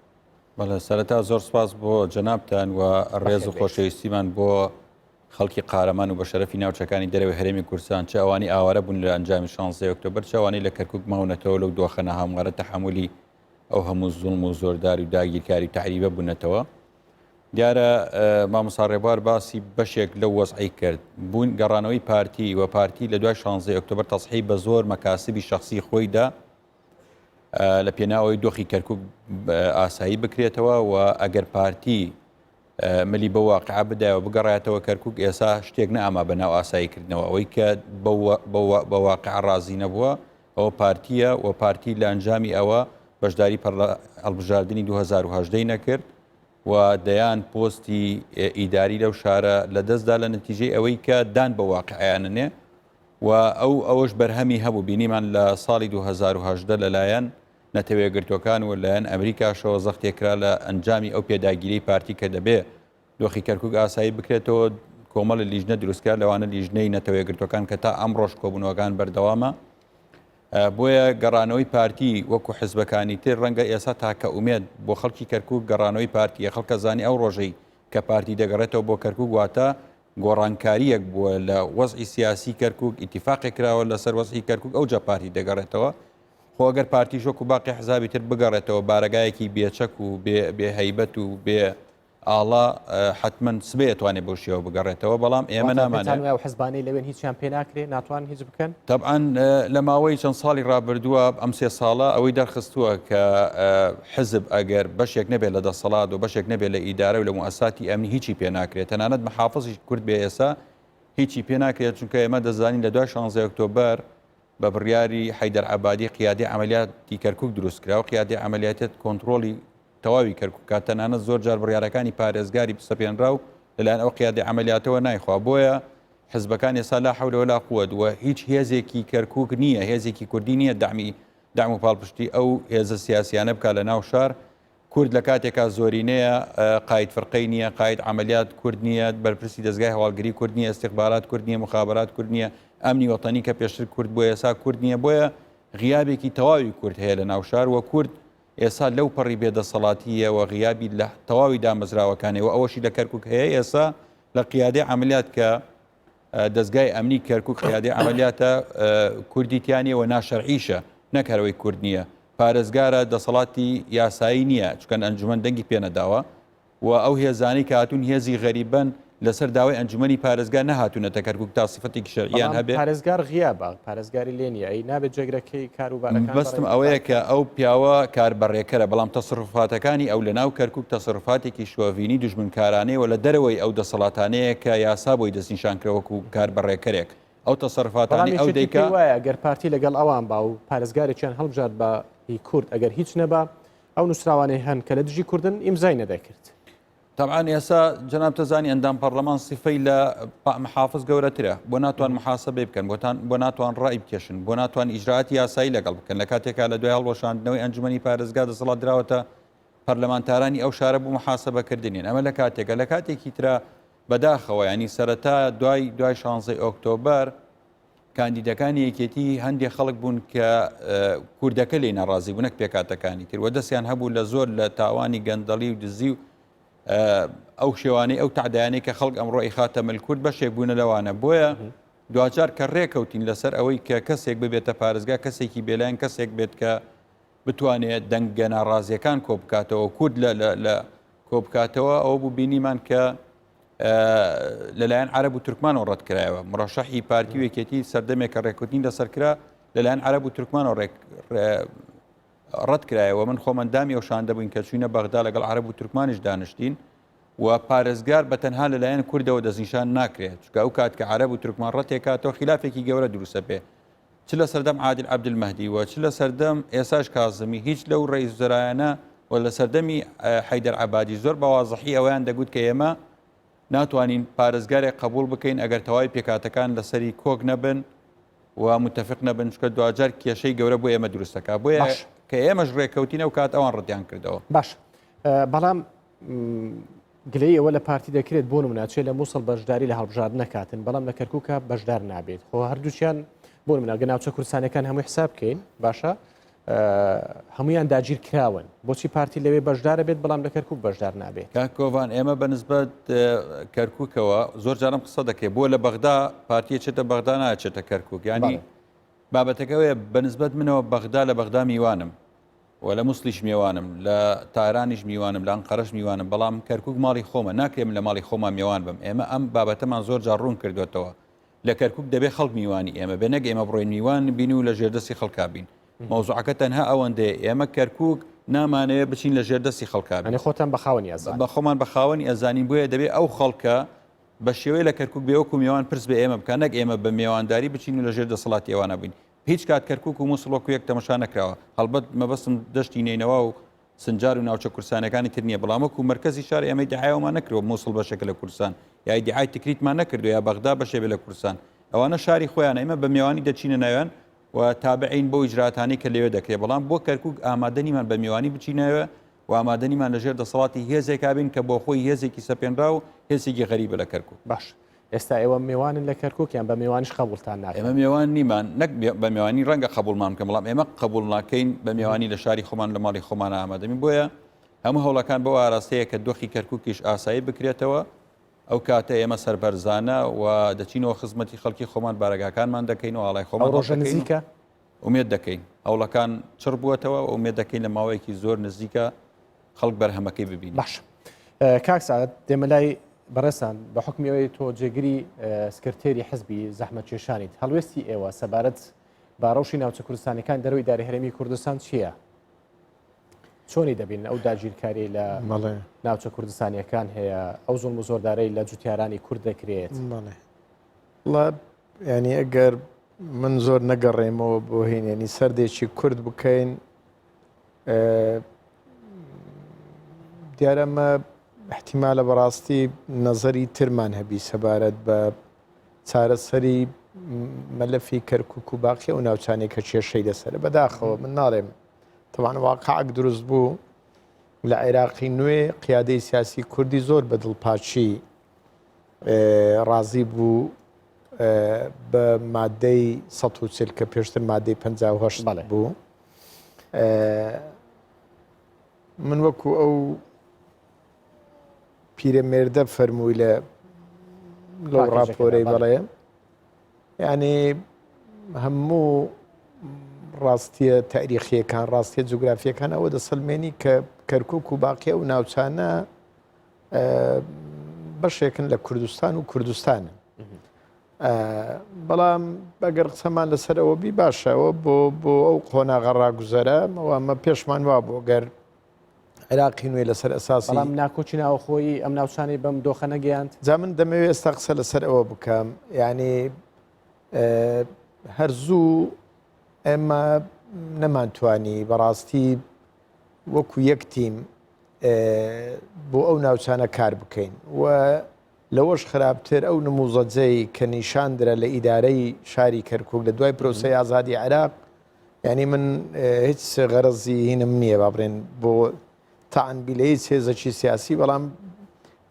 بەڵێ سەرەتا زۆر سپاس بۆ جەنابتان و ڕێز و خۆشەویستیمان بۆ خەڵکی قارەمان و بەشەرەفی ناوچەکانی دەرەوەی هەرێمی کوردستان چ ئەوانی ئاوارە بوون لە ئەنجامی 16 ئۆکتۆبەر چ ئەوانەی لە کەرکوک ماونەتەوە لەو دۆخە ناهەموارە تەحەمولی ئەو هەموو زوڵم و زۆرداری و داگیرکاری و تەعریبە بوونەتەوە. دیارە مامۆستا ڕێبوار باسی بەشێک لەو وەزعی کرد بوون گەڕانەوەی پارتی و پارتی لە دوای 16 ئۆکتۆبەر تەسحی بە زۆر مەکاسبی شخصی خۆیدا لە پێناوەی دۆخی کەرکک ئاسایی بکرێتەوە و ئەگەر پارتی ملی بە واقع بدایەوە بگەڕایەتەوە کەرکک ئێسا شتێک نەئاما بە ناو ئاساییکردنەوە ئەوەی کە بە واقع ڕازی نەبووە ئەوە پارتیە و پارتی لە ئەنجامی ئەوە بەشداری هەڵبژاردنی 2018 نەکرد و دەیان پۆستی ئیداری لەو شارە لەدەستدا لە نەتیجەی ئەوەی کە دان بە واقعیاننێ و ئەو ئەوەش بەرهەمی هەبوو بینیمان لە ساڵی 2018 لەلایەن نەتەوەیەکگرتووەکان و لایەن ئەمریکاشەوە زەختێکرا لە ئەنجامی ئەو پێداگیری پارتی کە دەبێ دۆخی کەرکک ئاسایی بکرێتەوە کۆمەڵی لیژنە دروستکرا لەوانە لیژنەی نەتەوەیەکگرتووەکان کە تا ئەمڕۆش کۆبوونەوەکان بەردەوامە بۆیە گەڕانەوەی پارتی وەکو حزبەکانی تر ڕەنگە ئێستا تاکە ئومێد بۆ خەڵکی کەرکک گەڕانەوەی پارتیە خەڵکە زانی ئەو ڕۆژەی کە پارتی دەگەڕێتەوە بۆ کەرکک واتە گۆڕانکاریەک بووە لە وەزعی سیاسی کەرکک ئیتیفاقێک کراوە لەسەر وەزعی کەرکک ئەو جا پارتی دەگەڕێتەوە خۆ ئەگەر پارتیش وەکو باقی حزابی تر بگەڕێتەوە بارەگایەکی بێچەک و بێ هەیبەت و بێ ئاڵا حتمما سبەی ئەتوانێت بەو شێوە بگەڕێتەوە بەڵام ئێمە نامانەوێت ئەو حزبانەی لەوێن هیچیان پێ ناکرێ ناتوان هیچ بکەن تەبعەن لە ماوەی چەند ساڵی ڕابردووە ئەم سێ ساڵە ئەوەی دەرخستووە کە حزب ئەگەر بەشێک نەبێت لە دەسەڵات و بەشێک نەبێت لە ئیدارە و لە موساتی ئەمنی هیچی پێ ناکرێت تەنانەت محافزیش کورد بێ ئێسا هیچی پێ ناکرێت چونکە ئێمە دەزانین لە دوای 16 ئۆکتۆبەر بە بڕیاری حەیدەر عەبادی قیادی عملیاتی کەرکک دروست کرا و قیادی عملیاتێت کۆنتترۆلی تەواوی کەرکوک کات تەنانەت زۆر جار بڕیارەکانی پارێزگاری بسەپێنرا و لەلایەن ئەو قیادی عملیاتەوە نایخوا بۆیە حزبەکان ئێستا لا حەولە ولا قوت و هیچ هێزێکی کەرکک نییە هێزێکی کوردی نییە دەعمی دەعم و پاڵپشتی ئەو هێزە سیاسیانە بکات لە ناو شار کورد لە کاتێکا زۆرینەیە قاید فرقەی نییە قاید عملیات کورد نییە بەرپرسی دەزگای هەواڵگری کورد نییە استخبارات کورد نییە مخابرات کورد نییە ئەمنی وەتەنی کە پێشتر کورد بۆ ئێسا کورد نییە بۆیە. غیابێکی تەواوی کورد هەیە لە ناوشار و کورد ئێسا لەو پەڕی بێدەسەڵاتییە و غیابی لە تەواوی دامەزراوەکانی و ئەوەشی لە کەرکک هەیە ئێسا لە قیادەی عملیات کە دەزگای ئەمنی کەرکک قیادەی عملیاتە کوردی تیانە و ناشەرعیشە نەک هەرەوەی کورد نییە پارێزگارە دەسەڵاتی یاسایی نییە چکەن ئەنجومەن دەنگی پێنەداوە و ئەو هێزانەی کە هاتوون هێزی غەریبەن لەسەر داوای ئەنجومەنی پارێزگا نەهاتوونەتە کەرکوک تا سفەتێکی شەرعیان بەڵام هەبێ. پارێزگار غیابە، پارێزگاری لێ نییە، ئەی نابێت جێگرەکەی کاروبارەکان مەبەستم بەڕێوە ئەوەیە ببات؟ کە ئەو پیاوە کاربەڕێکەرە، بەڵام تەسڕوفاتەکانی ئەو لەناو کەرکوک تەسڕوفاتێکی شۆڤینی دوژمنکارانەیە و لە دەرەوەی ئەو دەسەڵاتانەیە کە یاسا بۆی دەستنیشان کرا وەکو کاربەڕێکەرێک ئەو بەڵام تەسەروفاتانەی ئەو یەکێتی دەیکا. پێی وایە گەر پارتی لەگەڵ ئەوان با و پارێزگارێکیان هەڵبژارد بە هی کورد ئەگەر هیچ نەبا ئەو نووسراوانەی هەن کە لە دژی کوردن ئیمزای نەدەکرد. تەبعەن ئێسا جەناب تەزانی ئەندام پەڕلەمان سیفەی لە محافز گەورەترە بۆ ناتوان محاسبەی بکەن بۆتان بۆ ناتوان ڕای بکێشن بۆ ناتوان ئیجرائاتی یاسایی لەگەڵ بکەن لە کاتێکا لە دوای هەڵوەشاندنەوەی ئەنجومەنی پارێزگا دەسەڵات دراوەتە پەرلەمانتارانی ئەو شارە بۆ محاسبەکردنیان ئەمە لە کاتێکە لە کاتێکی ترا بەداخەوە ینی سەرەتا دوای دوای 16 ئۆکتۆبەر کاندیدەکانی یەکێتی هەندێک خەڵک بوون کە کوردەکە لێی ناڕازی بوون نەک پێکهاتەکانی تر و دەستیان هەبوو لە زۆر لە تاوانی گەندەڵی و دزی و ئەو شێوانەی ئەو تەعدایانەی کە خەڵک ئەمڕۆ ئەیخاتە مل کورد بەشێک بوونە لەوانە بۆیە دواجار کە ڕێکەوتین لەسەر ئەوەی کە کەسێک ببێتە پارێزگا کەسێکی بێلایەن کەسێک بێت کە بتوانێت دەنگە ناڕازیەکان کۆبکاتەوە کورد لە لە کۆبکاتەوە ئەوە بوو بینیمان کە لەلایەن عەرەب و تورکمانەوە ڕەتکرایەوە. مڕەشەحی پارتی و یەکێتی سەردەمێک کە ڕێککەوتنی لەسەر کرا لەلایەن عەرەب و تورکمانەوە ڕێک ڕەتکرایەوە. من خۆم ئەندامی ئەو شاندە بووین کە چووینە بەغدا لەگەڵ عەرەب و تورکمانیش دانیشتین و پارێزگار بە تەنها لەلایەن کوردەوە دەستنیشان ناکرێت چونکە ئەو کات کە عەرەب و تورکمان ڕەتێکاتەوە خلافێکی گەورە دروستە پێ چ لە سەردەم عادل عەبدولمەهدی و چ لە سەردەم ئێساش کازمی هیچ لەو ڕئیس وزەرایانە و لە سەردەمی حەیدەر عەبادی زۆر بە وازحی ئەوەیان دەگوت کە ئێمە ناتوانین پارێزگارێک قبول بکەین ئەگەر تەواوی پێکهاتەکان لەسەری کۆک نەبن و متفق نەبن چونکە دواجار کێشەی گەورە بۆ ئێمە دروست دەکات بۆیە باش. کە ئێمەش ڕێککەوتین ئەو کات ئەوان ڕەتیان کردەوە. باش بەڵام گلەیی ئەوە لە پارتی دەکرێت بۆ نمونە چێ لە مووسڵ بەشداری لە هەڵبژاردن نەکاتن بەڵام لە کەرکووکە بەشدار نابێت خۆ هەردووچیان بۆ نمونە گە ناوچە کوردستانەکان هەمووی حساب بکەین باشە هەمویان داگیر کراون بۆچی پارتی لەوێ بەشدارە بێت بەڵام لە کەرکک بەشدار نابێت کاک کۆڤان ئێمە بە نسبەت کەرککەوە زۆر جارم قسە دەکرێت بۆ لە بەغدا پارتیە چێتە بەغدا ناچێتە کەرکک ینی بابەتەکەوەیە بە نسبەت منەوە بەغدا لە بەغدا میوانم و لە موسڵیش مێوانم، لە تارانیش میوانم، لە ئەنقەرەش میوانم، بەڵام کەرکوک ماڵی خۆمە، ناکرێ من لە ماڵی خۆما مێوان بم، ئێمە ئەم بابەتەمان زۆر جار ڕوون کردووەتەوە، لە کەرکوک دەبێ خەڵک میوانی ئێمە بێ نەک ئێمە بڕۆین میوان بین و لە ژێردەستی خەڵکا بین. مەوزوعەکە تەنها ئەوەندەیە ئێمە کەرکوک نامانەوێ بچین لە ژێردەستی خەڵکا بین. یانی خۆتان بە خاوەنی ئەزانن. بە خۆمان بە خاوەنی ئەزانین، بۆیە دەبێ ئەو خەڵکە بە شێوەیە لە کەرکوک بێ وەکوو مێوان پرس بە ئێمە بکا نەک ئێمە بە مێوانداری بچین و لە ژێر دەسەڵاتی ئەوانە بین. هیچ کات کەرکوک و موسڵ وەکو یەک تەمەشا نەکراوە، هەڵبەت مەبەستم دەشتی نەینەوا و سنجار و ناوچە کوردستانیەکانی تر نیە، بەڵام وەکو مەرکەزی شار ئێمە ئیدعای ئەوەمان نەکردوە موسڵ بەشێکە لە کوردستان، یا ئیدعای تکریتمان نەکردوە یا بەغدا بەشێ بێ لە کوردستان، ئەوانە شاری خۆیانە ئێمە بە مێوانی دەچینە ناویان و تابعین بەو ئیجراتانەی کە لەوێ دەکرێ، بەڵام بۆ کەرکوک ئامادە نیمان بە مێوانی بچینەوە و ئامادە نیمان لەژێر دەسەڵاتی هێزێکا بین کە بۆخۆی هێزێکی سەپێنراو و هێزێکی غەریبە لە کەرکوک. باش ئێستا ئێوە مێوانن لە کەرکوک یان بە مێوانیش قەبوڵتان ناکەن؟ ئێمە مێوان نیمان، نەک بە مێوانی ڕەنگە قەبوڵمان بکەن، بەڵام ئێمە قەبوڵ ناکەین بە مێوانی لە شاری خۆمان لە ماڵی خۆمانە ئامادەبین، بۆیە هەموو هەوڵەکان بەو ئاراستەیە کە دۆخی کەرکوکیش ئاسایی بکرێتەوە، ئەو کاتە ئێمە سەربەرزانە و دەچینەوە خزمەتی خەڵکی خۆمان، بارەگاکانمان دەکەین و ئاڵای خۆمان ئەو ڕۆژە هەڵدەکەین و نزیکە؟ ئومێد دەکەین هەوڵەکان چڕ بووەتەوە و ئومێد دەکەین لە ماوەیەکی زۆر نزیکە خەڵک بەرهەمەکەی ببینێت. باشە کاک سەعد دێمە لای بەڕێزتان بە حوکمی ئەوەی تۆ جێگری سکرتێری حزبی زەحمەتکێشانیت هەڵوێستی ئێوە سەبارەت بە ڕەوشی ناوچە کوردستانەکان دەرەوەی ئیدارەی هەرێمی کوردستان چییە؟ چۆنی دەبین ئەو داگیرکاری لە ناوچە کوردستانیەکان هەیە ئەو زوڵم و زۆردارەی لە جوتیارانی کورد دەکرێت؟ ینی ئەگەر من زۆر نەگەڕێمەوە بۆ هێنێنی سەردێکی کورد بکەین دیارە ئەمە احتیمالە بەڕاستی نەزەری ترمان هەبی سەبارەت بە چارەسەری مەلەفی کەرکک و باقی ئەو ناوچانەی کە کێشەی لەسەر بەداخەوە من ناڵێم تەوان واقعک دروست بوو لە عێراقی نوێ قیادەی سیاسی کوردی زۆر بە دڵپاچی ڕازی بوو. بە مادەی 140 کە پێشتر مادەی 58 بوو من وەکو ئەو پیرەمێردە فەرمووی لە لەو ڕاپۆرەی بەڵێ یعنی هەموو ڕاستیە تاریخیەکان ڕاستیە جوگرافیەکان ئەوە دەسەلمێنی کە کەرکک و باقی ئەو ناوچانە بەشێکن لە کوردستان و کوردستانن بەڵام ئەگەر قسەمان لەسەر ئەوە بی باشەوە بۆ بۆ ئەو قۆناغە ڕاگوزەرە ئەمە پێشمان وا بۆ گەر عێراقی نوێ لەسەر ئەساسی بەڵام ناکۆکی ناوەخۆیی ئەم ناوچانەی بەم دۆخە نەگەیاند؟ جا من دەمەوێت ئێستا قسە لەسەر ئەوە بکەم یعنی هەر زوو ئێمە نەمانتوانی بەڕاستی وەکو یەک تیم بۆ ئەو ناوچانە کار بکەین و لەوەش خراپتر ئەو نموزەجەی کە نیشان درا لە ئیدارەی شاری کەرکوک لە دوای پرۆسەی ئازادی عێراق یعنی من هیچ غەرەزی هینم نییە با بڵێن بۆ تەعن بی لە هیچ هێزەکی سیاسی بەڵام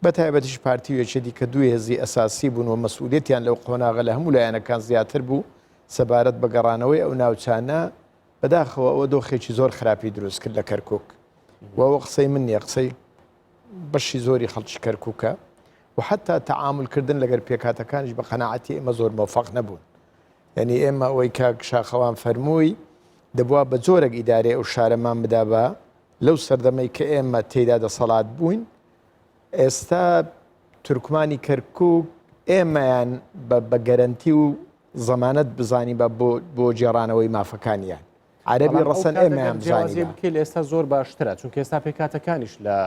بە تایبەتیش پارتی و یەکێتی کە دوو هێزی ئەساسی بوون و مەسئولیەتیان لەو قۆناغە لە هەموو لایەنەکان زیاتر بوو سەبارەت بە گەڕانەوەی ئەو ناوچانە بەداخەوە ئەوە دۆخێکی زۆر خراپی دروست کرد لە کەرکک و ئەوە قسەی من نییە قسەی بەشی زۆری خەڵکی کەرکوکە و حتا تەعامول کردن لەگەر پێکهاتەکانیش بە قەناعەتی ئێمە زۆر مۆفەق نەبوون. یعنی ئێمە ئەوەی کاک شاخەوان فەرمووی دەبوا بە جۆرێک ئیدارەی ئەو شارەمان بدابا لەو سەردەمەی کە ئێمە تێیدا دەسەڵات بووین ئێستا تورکمانی کەرکوک ئێمەیان بە گەرەنتی و زەمانەت بزانی بە بۆ گێڕانەوەی مافەکانیان. عەرەبی ڕەسەن ئێمەیان بزانیبا. بکەی لە ئێستا زۆر باشترە چونکە ئێستا پێکهاتەکانیش لە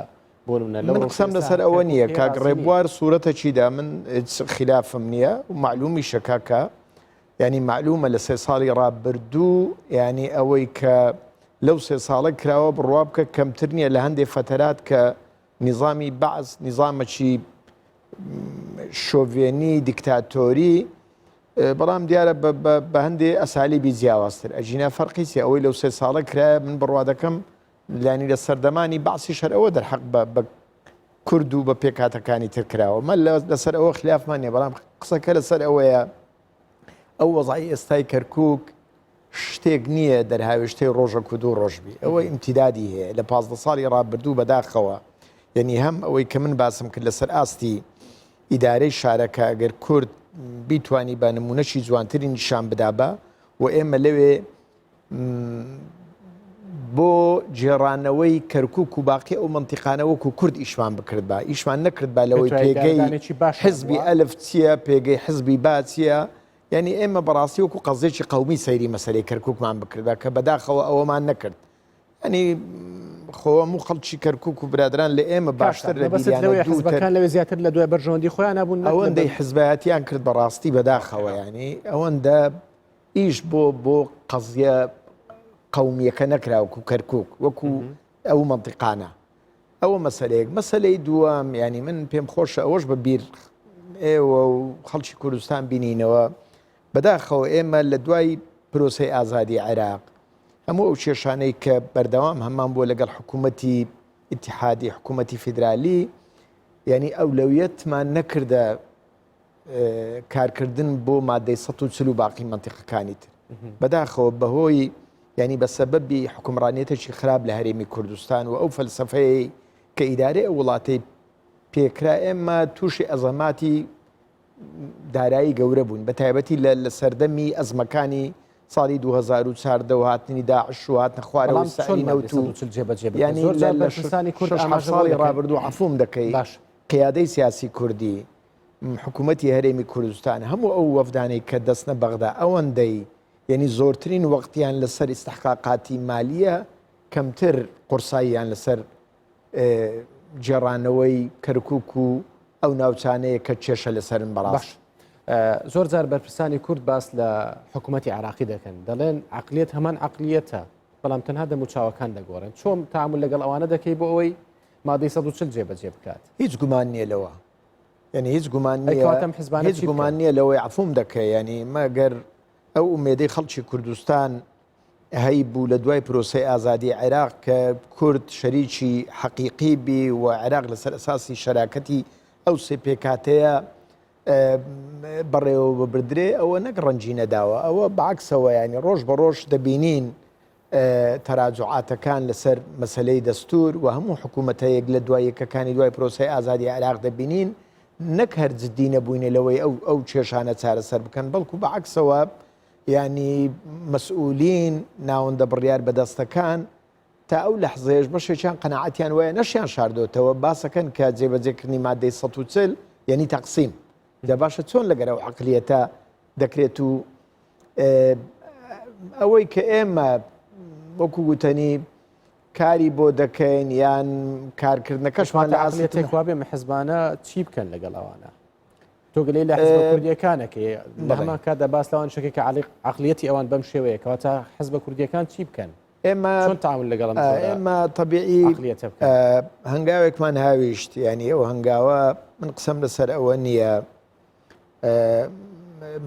بۆ نمونە لەو من قسەم لەسەر ئەوە نییە کاک ڕێبوار سوورەتەکی دا من خلافم نییە و معلومیشە کاکە ینی معلومە لە سێ ساڵی ڕابردوو ینی ئەوەی کە لەو سێ ساڵە کراوە بڕوا بکە کەمتر نییە لە هەندێک فەتەرات کە نیزامی بەعس نیزامەکی شۆڤێنی دیکتاتۆری بەڵام دیارە بە هەندێ ئەسالیبی جیاوازتر ئەگینا فەرقی چیە ئەوەی لەو سێ ساڵە کرایە من بڕوا دەکەم لانی لە سەردەمانی بەعسیش هەر ئەوە دەرحەق بە بە کورد و بە پێکهاتەکانی تر کراوە مە لەسەر ئەوە خلافمان نیە بەڵام قسەکە لەسەر ئەوەیە ئەو وەزعی ئێستای کەرکک شتێک نییە دەرهاوێشتەی ڕۆژەک و دوو ڕۆژ بی ئەوە ئیمتیدادی هەیە لە 15 ساڵی ڕابردوو بەداخەوە یعنی هەم ئەوەی کە من باسم کرد لەسەر ئاستی ئیدارەی شارەکە ئەگەر کورد بیتوانیبا نمونەشی جوانتری نیشان بدابا و ئێمە لەوێ بۆ گێڕانەوەی کەرکک و باقی ئەو منتیقانە وەکو کورد ئیشمان بکردبا ئیشمان نەکردبا لەوەی پێگەی حزبی ئەلف چییە پێگەی حزبی با چییە یعنی ئێمە بەڕاستی وەکو قەزێکی قومی سەیری مەسەری کەرککمان بکردبا کە بەداخەوە ئەوەمان نەکرد یانی خۆ هەموو خەڵکی کەرکک و برادران لە ئێمە باشتر لە بەست لەوەی حزبەکان لەوێ زیاتر لە دوای بەرژەوەندی خۆیان بوون ئەوەندەی حزبایەتیان کرد بەڕاستی بەداخەوە ینی ئەوەندە ئیش بۆ بۆ قەزیە قومیەکە نەکرا وەکو کەرکک وەکو ئەو منتیقانە ئەوە مەسلەیەک مەسلەی دووەم ینی من پێم خۆشە ئەوەش بە بیر ئێوە و خەڵکی کوردستان بینینەوە بەداخەوە ئێمە لە دوای پرۆسەی ئازادی عێراق هەموو ئەو کێشانەی کە بەردەوام هەمان بووە لەگەڵ حکوومەتی ئیتیحادی حکوومەتی فیدرالی یعنی ئەولەویەتمان نەکردە کارکردن بۆ مادەی 140 و باقی منتیقەکانی تر بەداخەوە بەهۆی ینی بە سەبەبی حکومڕانیەتێکی خراپ لە هەرێمی کوردستان و ئەو فەلسفەیە کە ئیدارەی ئەو وڵاتەی پێکرا ئێمە تووشی ئەزەماتی دارایی گەورە بوون بە تایبەتی لە سەردەمی ئەزمەکانی ساڵی 2014 و هاتنی داعش و هاتنە خوارەوەی سعری نەوت و یانی لە ساڵی ڕابردوو عەفوم دەکەی باش قیادەی سیاسی کوردی حکوومەتی هەرێمی کوردستان هەموو ئەو وەفدانەی کە دەستنە بەغدا ئەوەندەی یعنی زۆرترین وەختیان لەسەر ئیستحقاقاتی مالیە کەمتر قورساییان لەسەر گێڕانەوەی کەرکوک و ئەو ناوچانەیە کە کێشە لەسەرن بەڕاست. زۆر جار بەرپرسانی کورد باس لە حکوومەتی عراقی دەکەن دەڵێن عقلیت هەمان عقلیەتە بەڵام تەنها دەموچاوەکان دەگۆڕن چۆن تعامل لەگەڵ ئەوانە دەکەی بۆ ئەوەی مادەی 140 جێبەجێ بکات هیچ گومان نییە لەوە یعنی هیچ گومان نییە هیچ گومان نییە لەوەی عفوم دەکەی ینی مەگەر ئەو ئومێدەی خەڵکی کوردستان هەیبوو لە دوای پرۆسەی ئازادی عێراق کە کورد شەریکی حەقیقی بی و عێراق لەسەر ئەساسی شەراکەتی ئەو سێ پێکهاتەیە. بەڕێوە ببردرێ ئەوە نەک ڕەنجی نەداوە ئەوە بەعکسەوە ینی ڕۆژ بە ڕۆژ دەبینین تەراجوعاتەکان لەسەر مەسەلەی دەستور و هەموو حکوومەتە یەک لە دوای یەکەکانی دوای پرۆسەی ئازادی عێراق دەبینین نەک هەر جددی نەبووینە لەوەی ئەو ئەو کێشانە چارەسەر بکەن بەڵکو بە عەکسەوە ینی مەسئولین ناوەندە بڕیار بەدەستەکان تا ئەو لەحزەیەش بەشێکیان قەناعەتیان وایە نەشیان شاردۆتەوە باسەکەن کە جێبەجێکردنی مادەی 140 یعنی تەقسیم جا باشە چۆن لەگەر ئەو عقلیەتە دەکرێت و ئەوەی کە ئێمە وەکو گوتەنی کاری بۆ دەکەین یان کارکردنەکەشمان لە ئاستی تێکوا بێ حزبانە چی بکەن لەگەڵ ئەوانە تۆ گلەی لە حزبە کوردیەکانەکەی لە هەمان کاتدا باس لەوان شەکە کە عقلیەتی ئەوان بەم شێوەیە کەواتە حزبە کوردیەکان چی بکەن ئێمە چۆن تعامل لەگەڵ ئەم ئێمە طبیعی عقلیەتە بکەن هەنگاوێکمان هاویشت یعنی ئەو هەنگاوە من قسەم لەسەر ئەوە نییە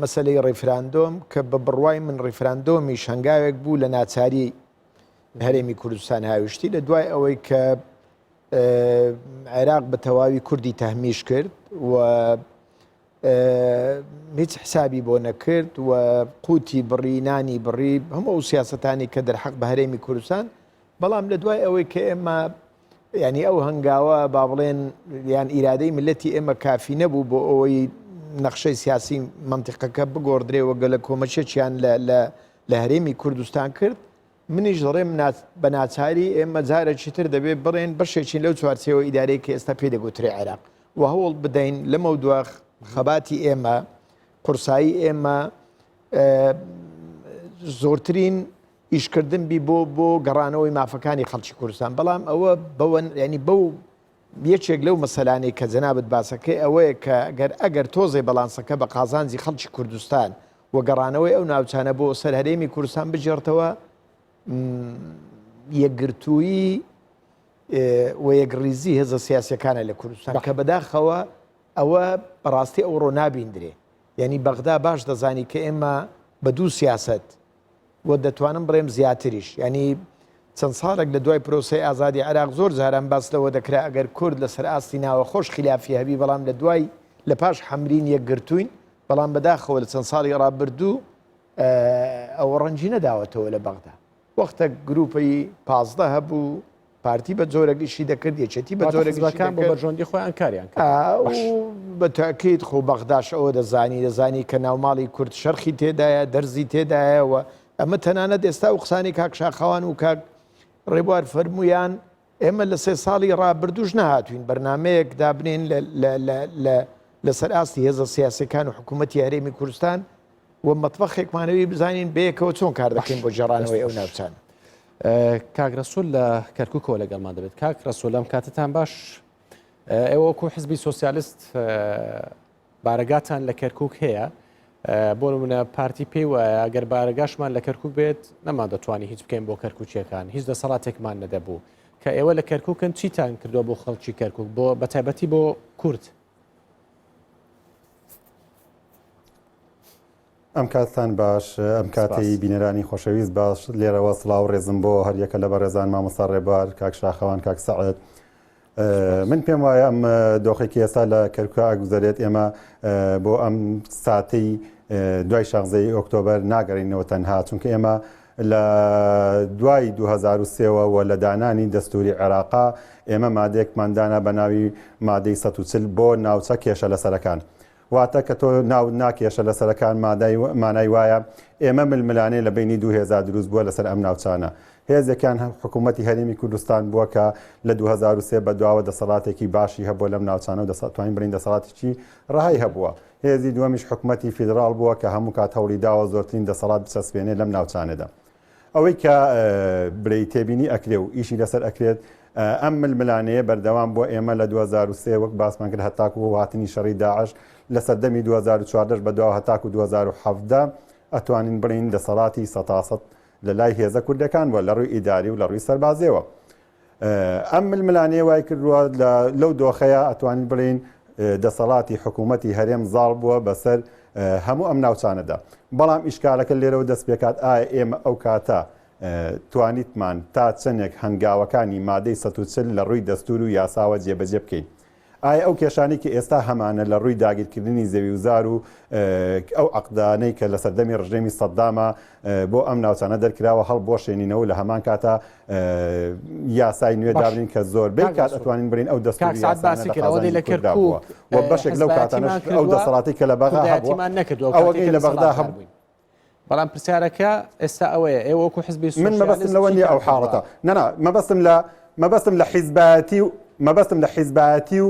مەسلەی ڕیفراندۆم کە بە بڕوای من ڕیفراندۆمیش هەنگاوێک بوو لە ناچاری هەرێمی کوردستان هاویشتی لە دوای ئەوەی کە عێراق بە تەواوی کوردی تەهمیش کرد و هیچ حسابی بۆ نەکرد و قوتی بڕی نانی بڕی هەموو ئەو سیاسەتانی کە دەرحەق بە هەرێمی کوردستان بەڵام لە دوای ئەوەی کە ئێمە ینی ئەو هەنگاوە با بڵێن یان ئیرادەی ملەتی ئێمە کافی نەبوو بۆ ئەوەی نەخشەی سیاسی منتیقەکە بگۆڕدرێ و گەلە کۆمەچێکیان لە هەرێمی کوردستان کرد منیش دەڵێم بە ناچاری ئێمە جارێکی تر دەبێ بڵێن بەشێکین لەو چوارچێوە ئیدارەی کە ئێستا پێی دەگوترێ عێراق و هەوڵ بدەین لەمەودوا خەباتی ئێمە قورسایی ئێمە زۆرترین ئیشکردن بی بۆ بۆ گەڕانەوەی مافەکانی خەڵکی کوردستان بەڵام ئەوە بەوە ینی بەو یەکێک لەو مەسەلانەی کە جەنابت باسەکەی ئەوەیە کە گەر ئەگەر تۆزێ بەڵانسەکە بە قازانجی خەڵکی کوردستان و گەڕانەوەی ئەو ناوچانە بۆ سەر هەرێمی کوردستان بگێڕتەوە یەکگرتوویی و یەکڕیزی هێزە سیاسەکانە لە کوردستان کە بەداخەوە ئەوە بەڕاستی ئەوڕۆ نابیندرێ یعنی بەغدا باش دەزانی کە ئێمە بە دوو سیاست و دەتوانم بڵێم زیاتریش یانی چەند ساڵێک لە دوای پرۆسەی ئازادی عێراق زۆر جاران باس لەوە دەکرا ئەگەر کورد لەسەر ئاستی ناوەخۆش خلافی هەبی بەڵام لە دوای لە پاش حەمرین یەکگرتووین بەڵام بەداخەوە لە چەند ساڵی ڕابردوو ئەوە ڕەنگی نەداوەتەوە لە بەغدا وەختە گروپی 15 هەبوو پارتی بە جۆرێک ئیشی دەکرد یەکێتی بە جۆرێک ئیشی دەکرد بۆ بەرژەوەندی خۆیان کاریان کرد بە تاکید خۆ بەغداش ئەوە دەزانی دەزانی کە ناوماڵی کورد شەرخی تێدایە دەرزی تێدایە و ئەمە تەنانەت ئێستا و قسانی کاک شاخەوان و کاک ڕێبوار فەرمویان ئێمە لە سێ ساڵی ڕابردوش نەهاتوین بەرنمەیەک دابنێن لەسەر ئاستی هێزە سیاسەکان و حکوومەتی هەرێمی کوردستان و مەتبەخێکمانەوی بزانین بەیەکەوە چۆن کار دەکەین بۆ گێڕانەوەی ئەو ناوچانە. کاک رەسول لە کەرکوکەوە لەگەڵمان دەبێت کاک رەسول ئەم کاتتان باش ئێوە وەکو حزبی سۆسیالست بارەگاتان لە کەرکک هەیە بۆ نمونە پارتی پێی وایە ئەگەر بارەگاشمان لە کەرکک بێت نەمان دەتوانانی هیچ بکەین بۆ کەرکوچیەکان هیچ دەسەڵاتێکمان نەدەبوو کە ئێوە لە کەرککن چیتان کردووە بۆ خەڵکی کەرکک بۆ بەتایبەتی بۆ کورد ئەم کاتتان باش ئەم کاتەی بینەرانی خۆشەویست باش لێرەوە سڵاو ڕێزم بۆ هەریەکە لە بەڕێزان مامۆستا ڕێبوار کاک شاخەوان کاک سەعد من پێم وایە ئەم دۆخێکی ئێستا لە کەرکوک ئەگوزەرێت ئێمە بۆ ئەم ساتەی دوای شانزەی ئۆکتۆبەر ناگەڕینەوە تەنها چونکە ئێمە لە دوای 2023ەوە و لە دانانی دەستوری عێراقا ئێمە مادەیەکمان دانا بە ناوی مادەی 140 بۆ ناوچە کێشە لەسەرەکان واتە کە تۆ ناوت نا کێشە لەسەرەکان مانای وایە ئێمە ململانێ لە بەینی دوو هێزا دروست بووە لەسەر ئەم ناوچانە. هێزێکیان حکوومەتی هەرێمی کوردستان بووە کە لە 2003 بەدواوە دەسەڵاتێکی باشی هەبووە لەم ناوچانە و دەتوانین بڵێین دەسەڵاتێکی ڕەهای هەبووە. هێزی دووەمیش حکوومەتی فیدراڵ بووە کە هەموو کات هەوڵی داوە زۆرترین دەسەڵات بچەسپێنێ لەم ناوچانەدا. ئەوەی کە بلێی تێبینی ئەکرێ و ئیشی لەسەر ئەکرێت ئەم ململانێیە بەردەوام بووە ئێمە لە 2003 وەک باسمان کرد هەتاکو هاتنی شەڕی داعش لە سەردەمی 2014 بەدواوە هەتاکو 2017 ئەتوانین بڵێین دەسەڵاتی سەتاسەد لە لای هێزە کوردەکان بووە لە ڕووی ئیداری و لە ڕووی سەربازیەوە. ئەم ململانێیە وای کردووە لەو دۆخەیە ئەتوانین بڵێین دەسەڵاتی حکوومەتی هەرێم زاڵ بووە بەسەر هەموو ئەم ناوچانەدا. بەڵام ئیشکالەکە لێرەوە دەست پێکات ئایا ئێمە ئەو کاتە توانیتمان تا چەندێک هەنگاوەکانی مادەی 140 لە ڕووی دەستور و یاساوە جێبەجێ بکەین؟ ئایا ئەو کێشانەی کە ئێستا هەمانە لە ڕووی داگیرکردنی زەوی و زار و ئەو عەقدانەی کە لە سەردەمی ڕژێمی سەددامە بۆ ئەم ناوچانە دەرکراوە هەڵبوەشێنینەوە لە هەمان کاتا یاسای نوێ دابنین کە زۆربەی کات ئەتوانین بڵێین ئەو دەستوری یاسانە لە قازانجی کورددا بووە و بەشێک لەو کاتانەش ئەو دەسەڵاتی کە لە بەغا هەبووە ئەوەی لە بەغدا هەبوو. بەڵام پرسیارەکە ئێستا ئەوەیە ئێوە وەکو حزبی من مەبەستم لەوە نییە ئەو حاڵەتە نەنا مەبەستم لە مەبەستم لە حیزبایەتی و مەبەستم لە حیزبایەتی و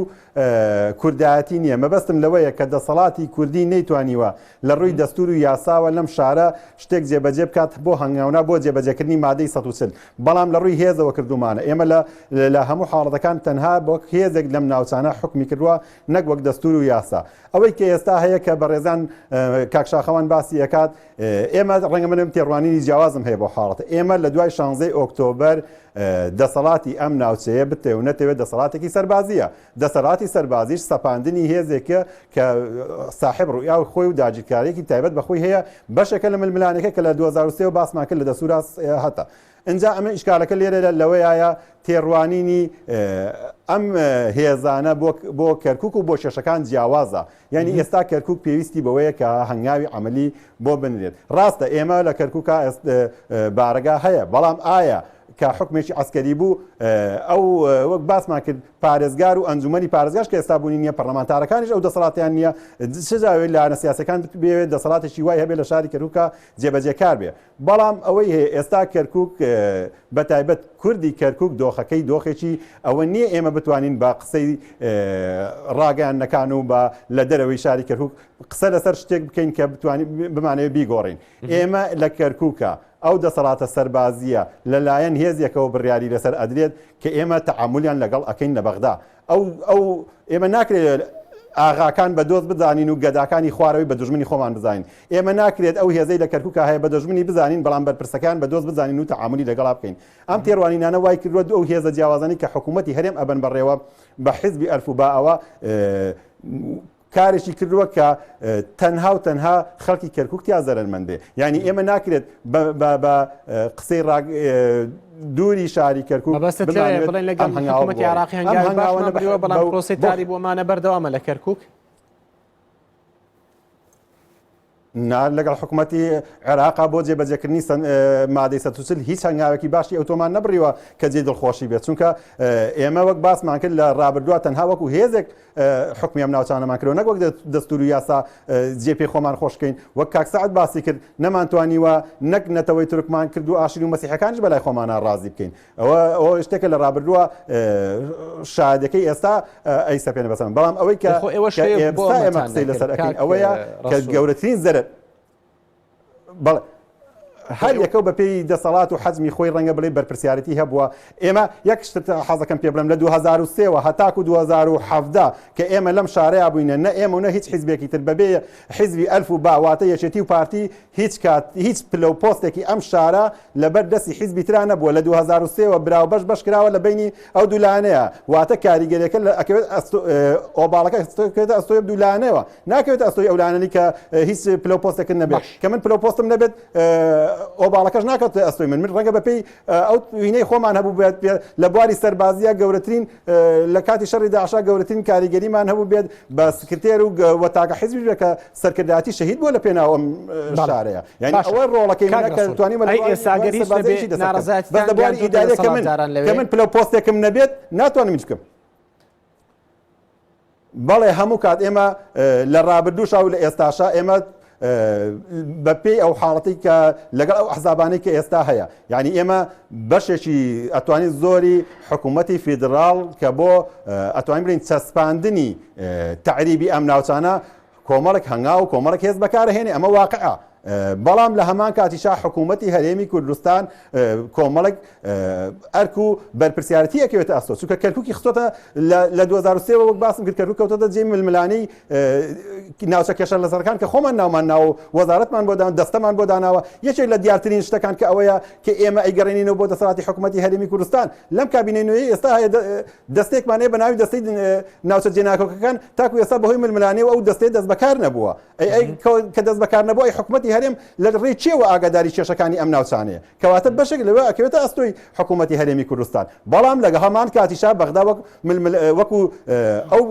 کوردایەتی نییە مەبەستم لەوەیە کە دەسەڵاتی کوردی نەیتوانیوە لە ڕووی دەستور و یاساوە لەم شارە شتێک جێبەجێ بکات بۆ هەنگاونا بۆ جێبەجێکردنی مادەی 140 بەڵام لە ڕووی هێزەوە کردومانە ئێمە لە لە هەموو حاڵەتەکان تەنها وەک هێزێک لەم ناوچانە حکومی کردووە نەک وەک دەستور و یاسا ئەوەی کە ئێستا هەیە کە بەڕێزان کاک شاخەوان باسی ئەکات ئێمە ڕەنگە منم تێڕوانینی جیاوازم هەیە بۆ حاڵەتە ئێمە لە دوای شانزەی ئۆکتۆبەر دەسەڵاتی ئەم ناوچەیە بتێ و نەتەوێت دەسەڵاتێکی سەربازیە دەسەڵاتی سەربازیش سەپاندنی هێزێکە کە ساحب ڕوئیا و خۆی و داگیرکاریەکی تایبەت بە خۆی هەیە بەشێکە لە ململانێکە کە لە 2023 باسمان کرد لە دەسورا هەتە ئینجا ئەمە ئیشکالەکە لێرەدا لەوەیایە تێڕوانینی ئەم هێزانە بۆ کەرکک و بۆ کێشەکان جیاوازە یعنی ئێستا کەرکک پێویستی بەوەیە کە هەنگاوی عملی بۆ بنرێت ڕاستە ئێمە لە کەرکوکا بارەگا هەیە بەڵام ئایا کە حکمێکی عسکەری بوو ئەو وەک باسمان کرد پارێزگار و ئەنجومەنی پارێزگاش کە ئێستا بوونی نییە پەرلەمانتارەکانیش ئەو دەسەڵاتیان نییە سزاوێت لایەنە سیاسەکان بێت دەسەڵاتێکی وای هەبێت لە شاری کەرکوکە جێبەجێکار بێ بەڵام ئەوەی هەیە ئێستا کەرکوک بەتایبەت کوردی کەرکوک دۆخەکەی دۆخێکی ئەوە نییە ئێمە بتوانین بە قسەی ڕاگەیاندنەکان و بە لە دەرەوەی شاری کەرکوک قسە لەسەر شتێک بکەین کە بتوانین بمانەوێت بیگۆڕین ئێمە لە کەرکوکە ئەو دەسەڵاتە سەربازیە لەلایەن هێزێکەوە بڕیاری لەسەر ئەدرێت کە ئێمە تەعامولیان لەگەڵ ئەکەین لە بەغدا ئەو ئەو ئێمە ناکرێت ئاغاکان بە دۆست بزانین و گەداکانی خوارەوەی بە دوژمنی خۆمان بزانین. ئێمە ناکرێت ئەو هێزەی لە کەرکوکا هەیە بە دۆژمنی بزانین بەڵام بەرپرسەکان بە دۆست بزانین و تەعامولی لەگەڵا بکەین. ئەم تێڕوانینانە وای کردووە ئەو هێزە جیاوازانەی کە حکوومەتی هەرێم ئەبەن بەڕێوە بە حیزبی ئەلف و بائەوە کارێکی کردووە کە تەنها و تەنها خەڵکی کەرکوک تیا زەرەرمەند بێ. یانی ئێمە ناکرێت بە قسەی دووری شاری کەرکوک مەبەستت لەوەیە بڵێن لەگەڵ حکوومەتی عێراقی هەنگاوی باشمان بڕیوە بەڵام پرۆسەی تاریب ئەمانە بەردەوامە لە کەرکوک؟ نا لەگەڵ حکوومەتی عێراقا بۆ جێبەجێکردنی مادەی 140 هیچ هەنگاوێکی باشی ئەوتۆمان نەبڕیوە کە جێ دڵخۆشی بێت چونکە ئێمە وەک باسمان کرد لە ڕابردووە تەنها وەکو هێزێک حوکمی ئەم ناوچانەمان کردوە نەک وەک دەستور و یاسا جێ پێی خۆمان خۆش بکەین وەک کاک سەعد باسی کرد نەمانتوانیوە نەک نەتەوەی تورکمان کرد و ئاشوری و مەسیحەکانیش بەلای خۆمانە ڕازی بکەین ئەوە ئەوە شتێکە لە ڕابردووە شادەکەی ئێستا ئەی سەپێنە بەسەر بەڵام ئەوەی کە خۆ ئێوە ئێستا ئێمە قسەی لەسەر ئەکەین ئەوەیە کە گەورەترین زەرەر بەڵێ هەر یەکەو بەپێی دەسەڵات و حەجمی خۆی ڕەنگە بڵێ بەرپرسیارەتی هەبووە ئێمە یەک شت حەزەکەم پێ بڵێم لە 2023ەوە هەتاکو 2017 کە ئێمە لەم شارەیا بووینە نە ئێمە و نە هیچ حیزبێکی تر بەبێ حیزبی ئەلف و با واتە یەکێتی و پارتی هیچ کات هیچ پلە و پۆستێکی ئەم شارە لەبەر دەستی حیزبی ترا نەبووە لە 2023ەوە برا و بەش بەش کراوە لە بەینی ئەو دوو لایەنەیە واتە کاریگەریەکە لە ئەکەوێت ئۆباڵەکە ئەکەوێتە ئەستۆی دوو لایەنەوە ناکەوێتە ئەستۆی ئەو لایەنەی کە هیچ پلە و پۆستێکت نەبێت کە من پلە و پۆستم نەبێت ئۆباڵەکەش ناکەوتە ئەستۆی من من ڕەنگە بەپێی ئەو وینەی خۆمان هەبوو بێت لە بواری سەربازیە گەورەترین لە کاتی شەڕی داعشا گەورەترین کاریگەریمان هەبوو بێت بە سکرتێر و وە تاکە حیزبیش بێت کە سەرکردایەتی شەهید بووە لە پێناو ئەم شارەیە یعنی ئەوە ڕۆڵەکەی منە کە توانیمە لە بواری سەربازیی دەست بکەم بەس لە بواری ئیداریە کە من کە من پلە و پۆستێکم نەبێت ناتوانم هیچ بکەم. بەڵێ هەموو کات ئێمە لە ڕابردووشا و لە ئێستاشا ئێمە بە پێی ئەو حاڵەتی کە لەگەڵ ئەو ئەحزابانەی کە ئێستا هەیە یعنی ئێمە بەشێکی ئەتوانین زۆری حکوومەتی فیدراڵ کە بۆ ئەتوانین بڵێین چەسپاندنی تەعریبی ئەم ناوچانە کۆمەڵێک هەنگاو و کۆمەڵێک هێز بەکارهێنێ ئەمە واقعە بەڵام لە هەمان کاتیشا حکوومەتی هەرێمی کوردستان کۆمەڵێک ئەرک و بەرپرسیارەتی ئەکەوێتە ئەستۆ چونکە کەرکوکی خستۆتە لە 2023 وەک باسم کرد کەرکوک کەوتۆتە جێی ململانێی ناوچە کێشە لەسەرەکان کە خۆمان ناومان ناوە و وەزارەتمان بۆ دان دەستەمان بۆ داناوە یەکێک لە دیارترین شتەکان کە ئەوەیە کە ئێمە ئەیگەڕێنینەوە بۆ دەسەڵاتی حکوومەتی هەرێمی کوردستان لەم کابینەی نوێی ئێستا هەیە دەستێکمان هەیە بە ناوی دەستەی ناوچە جێناکۆکەکان تاکو ئێستا بەهۆی ململانێ و ئەو دەستەیە دەست بەکار نەبووە ئەی ئەی کە دەست بەکار نەبوو ئەی حکوومەتی هەرێم. هەرێم لە ڕێی چێوە ئاگاداری کێشەکانی ئەم ناوچانەیە؟ کەواتە بەشێک لەوە ئەکەوێتە ئەستۆی حکوومەتی هەرێمی کوردستان بەڵام لەگە هەمان کاتیشا بەغدا وەک وەکو ئەو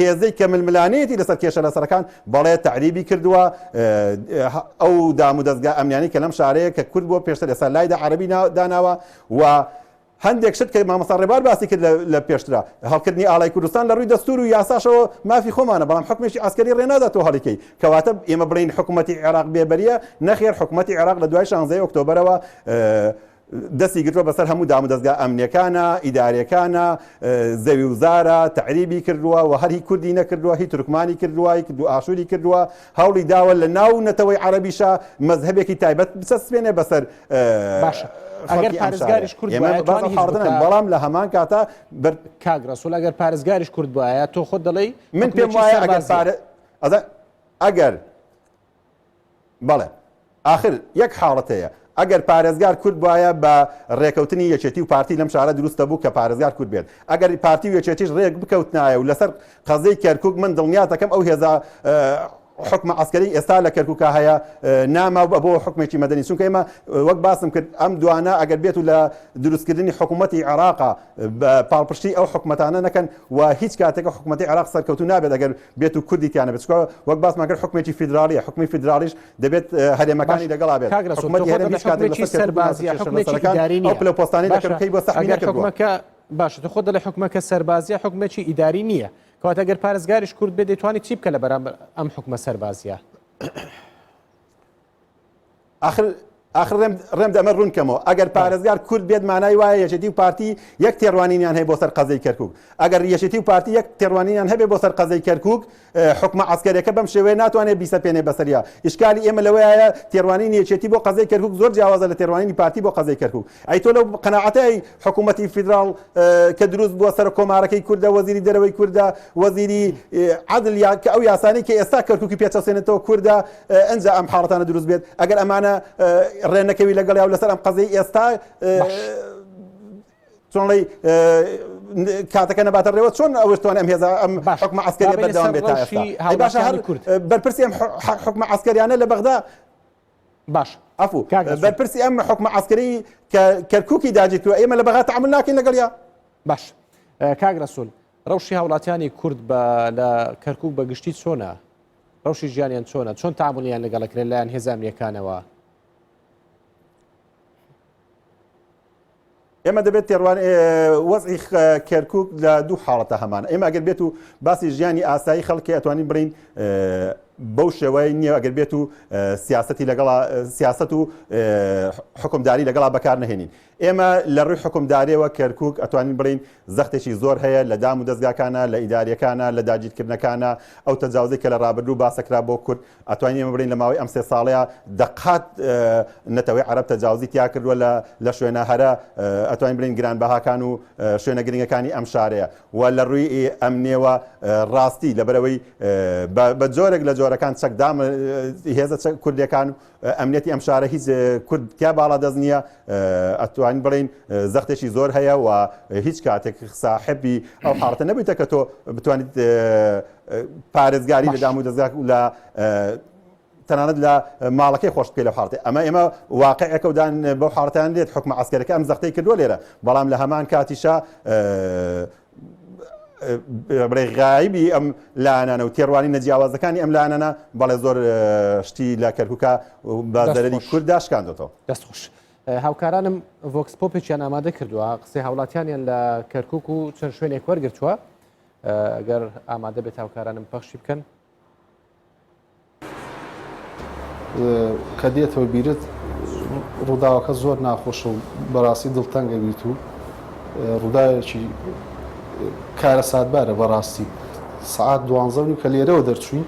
هێزەی کە ململانێتی لەسەر کێشە لەسەرەکان بەڵێ تەعریبی کردووە ئەو دام و دەستگا ئەمنیانی کە لەم شارەیە کە کورد بووە پێشتر ئێستا لایدا عەربی داناوە و هەندێک شت کە مامۆستا ڕێبار باسی کرد لە پێشترا هەڵکردنی ئاڵای کوردستان لە ڕووی دەستور و یاساشەوە مافی خۆمانە بەڵام حکومێکی عسکەری ڕێ نادات تۆ هەڵیکەی کەواتە ئێمە بڵین حکوومەتی عێراق بێبەریە نەخێر حکوومەتی عێراق لە دوای شانزەی ئۆکتۆبەرەوە دەستی گرتووە بەسەر هەموو دامودەزگا ئەمنیەکانە، ئیدارەکانە، زەوی و زارە، تەعریبی کردووە و هەر هی کوردی نەکردووە، هی تورکمانی کردووە، هی ئاشوری کردووە، هەوڵی داوە لە ناو نەتەوەی عەرەبیشا مەزهەبێکی تایبەت بچەسپێنێ بەسەر باشە ئەگەر خەڵکی ئەم شارە. پارێزگاریش کورد ئێمە بوایە باس توانی ئەو هیچ حاڵەتە بکا؟ بەڵام لە هەمان کاتا بەر کاک ڕەسوڵ ئەگەر پارێزگاریش کورد بوایە تۆ خۆت دەڵێی من پێم حکومێکی وایە ئەگەر سەربازیە. پارە ئەزا ئەگەر بەڵێ ئاخر یەک حاڵەت هەیە ئەگەر پارێزگار کورد بوایە بە ڕێکەوتنی یەکێتی و پارتی لەم شارە دروست دەبوو کە پارێزگار کورد بێت ئەگەر پارتی و یەکێتیش ڕێک بکەوتنایە و لەسەر قەزیەی کەرکوک من دڵنیات دەکەم ئەو هێزە حکومە عسکەری ئێستا لە کەرکوکا هەیە ناما بۆ حکومێکی مەدەنی چونکە ئێمە وەک باسم کرد ئەم دوانە ئەگەر بێت و لە دروستکردنی حکوومەتی عێراقا پاڵپشتی ئەو حکومەتانە نەکەن و هیچ کاتێک حکوومەتی عێراق سەرکەوتو نابێت ئەگەر بێت و کوردی تیا نەبێت چونکە وەک باسمان کرد حکومێکی فیدراڵیە حکومی فیدراڵیش دەبێت هەرێمەکانی لەگەڵا بێت کاک رەسوڵ حکومەتی تۆ هەرێم خۆت هیچ کاتێک حکومێکی لەسەر کەرکوک و ناوچە سەربازیە کێشە حکومێکی لەسەرەکان ئیداری ئەو نییە پلە و پۆستانەی لە باشە کەرکوکەی بۆ سەحبی ئەگەر نەکردووە. حکومەکە باشە تۆ خۆت دەڵێ حکومەکە سەربازیە حکومێکی ئیداری نییە کەواتە ئەگەر پارێزگاریش کورد بێت دەیتوانی چی بکە لە بەرامبەر ئەم حکومە سەربازیە؟ ئاخر ئاخر ڕێم ڕێم دەمە ڕوون کەمەوە ئەگەر پارێزگار کورد بێت مانای وایە یەکێتی و پارتی یەک تێڕوانینیان هەیە بۆ سەر قەزەی کەرکک ئەگەر یەکێتی و پارتی یەک تێڕوانینیان هەبێ بۆ سەر قەزەی کەرکک حکومە عسکەرەکە بەم شێوەیە ناتوانێت بیسەپێنێ بەسەریا ئیشکالی ئێمە لەوەیە تێڕوانینی یەکێتی بۆ قەزەی کەرکک زۆر جیاوازە لە تێڕوانینی پارتی بۆ قەزەی کەرکک ئەی تۆ لەو قەناعەتەی حکوومەتی فیدراڵ کە دروست بووە سەرۆک کۆمارەکەی کوردە وەزیری دەرەوەی کوردە وەزیری عەدل یا کە ئەو یاسانەی کە ئێستا کەرکوکی پێچەسێنێتەوە کوردە ئەنجا ئەم حاڵەتانە دروست بێت ئەگەر ئەمانە ڕێ نەکەوی لەگەڵ یا لەسەر ئەم قەزەی ئێستا چۆنڵی کاتەکە نەباتە ڕێوە چۆن ئەوەش توان ئەم هێزە ئەم حکومە عسکەری بەردەوام بێت تا ئێستا باشە هەر بەرپرسی ئەم حکومە عسکەریانە لە بەغدا باش عەفو بەرپرسی ئەم حکومە عسکەری کە کەرکوکی داگیرکردووە ئێمە لە بەغا تەعامول ناکەین لەگەڵیا باش کاک رەسول ڕەوشی هاوڵاتیانی کورد بە لە کەرکک بە گشتی چۆنە ڕەوشی ژیانیان چۆنە چۆن تعاملیان لەگەڵەکرێن لایەن هێزە ئەمنیەکانەوە ئێمە دەبێت تێڕوان وەزعی کەرکک لە دوو حاڵەتە هەمان ئێمە ئەگەر بێت و باسی ژیانی ئاسایی خەڵکی ئەتوانین بڵین بەو شێوەی نییە ئەگەر بێت و سیاستی لەگەڵ سیاست و حکومداری لەگەڵا بەکار نهێنین ئێمە لە ڕووی حکومدارەوە کەرکک ئەتوانین بڵین زەختێکی زۆر هەیە لە دام و دەستگاکانە لە ئیداریەکانە لە داگیرکردنەکانە ئەو تەجاوزی کە لە ڕابردوو باسەکرا بۆ کورد ئەتوانین ئێمە بڵێین لە ماوەی ئەم سێ ساڵەیە دەقات نەتەوەی عەرەب تەجاوزی تیا کردووە لە لە شوێنە هەرە ئەتوانین بڵێین گرانبەهاکان و شوێنە گرنگەکانی ئەم شارەیە و لە ڕووی ئەمنیەوە ڕاستی لەبەرەوەی بە جۆرێک لە جۆرەکان چەکدام هێزە کوردەکان ئەمنیەتی ئەم شارە هیچ کورد تیا باڵا دەست نییە ئەتوانین بڵین زەختێکی زۆر هەیە و هیچ کاتێک ساحبی ئەو حاڵەتە نەبیتە کە تۆ بتوانیت پارێزگاری لە دام و دەزگا و لە تەنانەت لە ماڵەکەی خۆش بکەی لە حاڵەتی ئەمە ئێمە واقعەکە و دان بەو حاڵەتیان لێت حکومە عسکەرەکە ئەم زەختەی کردووە لێرە بەڵام لە هەمان کاتیشا بڵێ غایبی ئەم لایەنانە و تێڕوانینە جیاوازەکانی ئەم لایەنانە بەڵێ زۆر شتی لە کەرکووکە بە زەرەری کورددا شکاندۆتەوە. دەست خۆش. هاوکارانم vox pop ێکیان ئامادە کردووە قسەی هاوڵاتیانیان لە کەرکوک و چەند شوێنێک وەرگرتووە گەر ئامادە بێت هاوکارانم پەخشی بکەن. کە دێتەوە بیرت ڕووداوەکە زۆر ناخۆشە و بەڕاستی دڵتەنگە بیت و ڕووداوێکی کارەساتبارە بەڕاستی سەعات دوانزە و نیو کە لێرەوە دەرچووین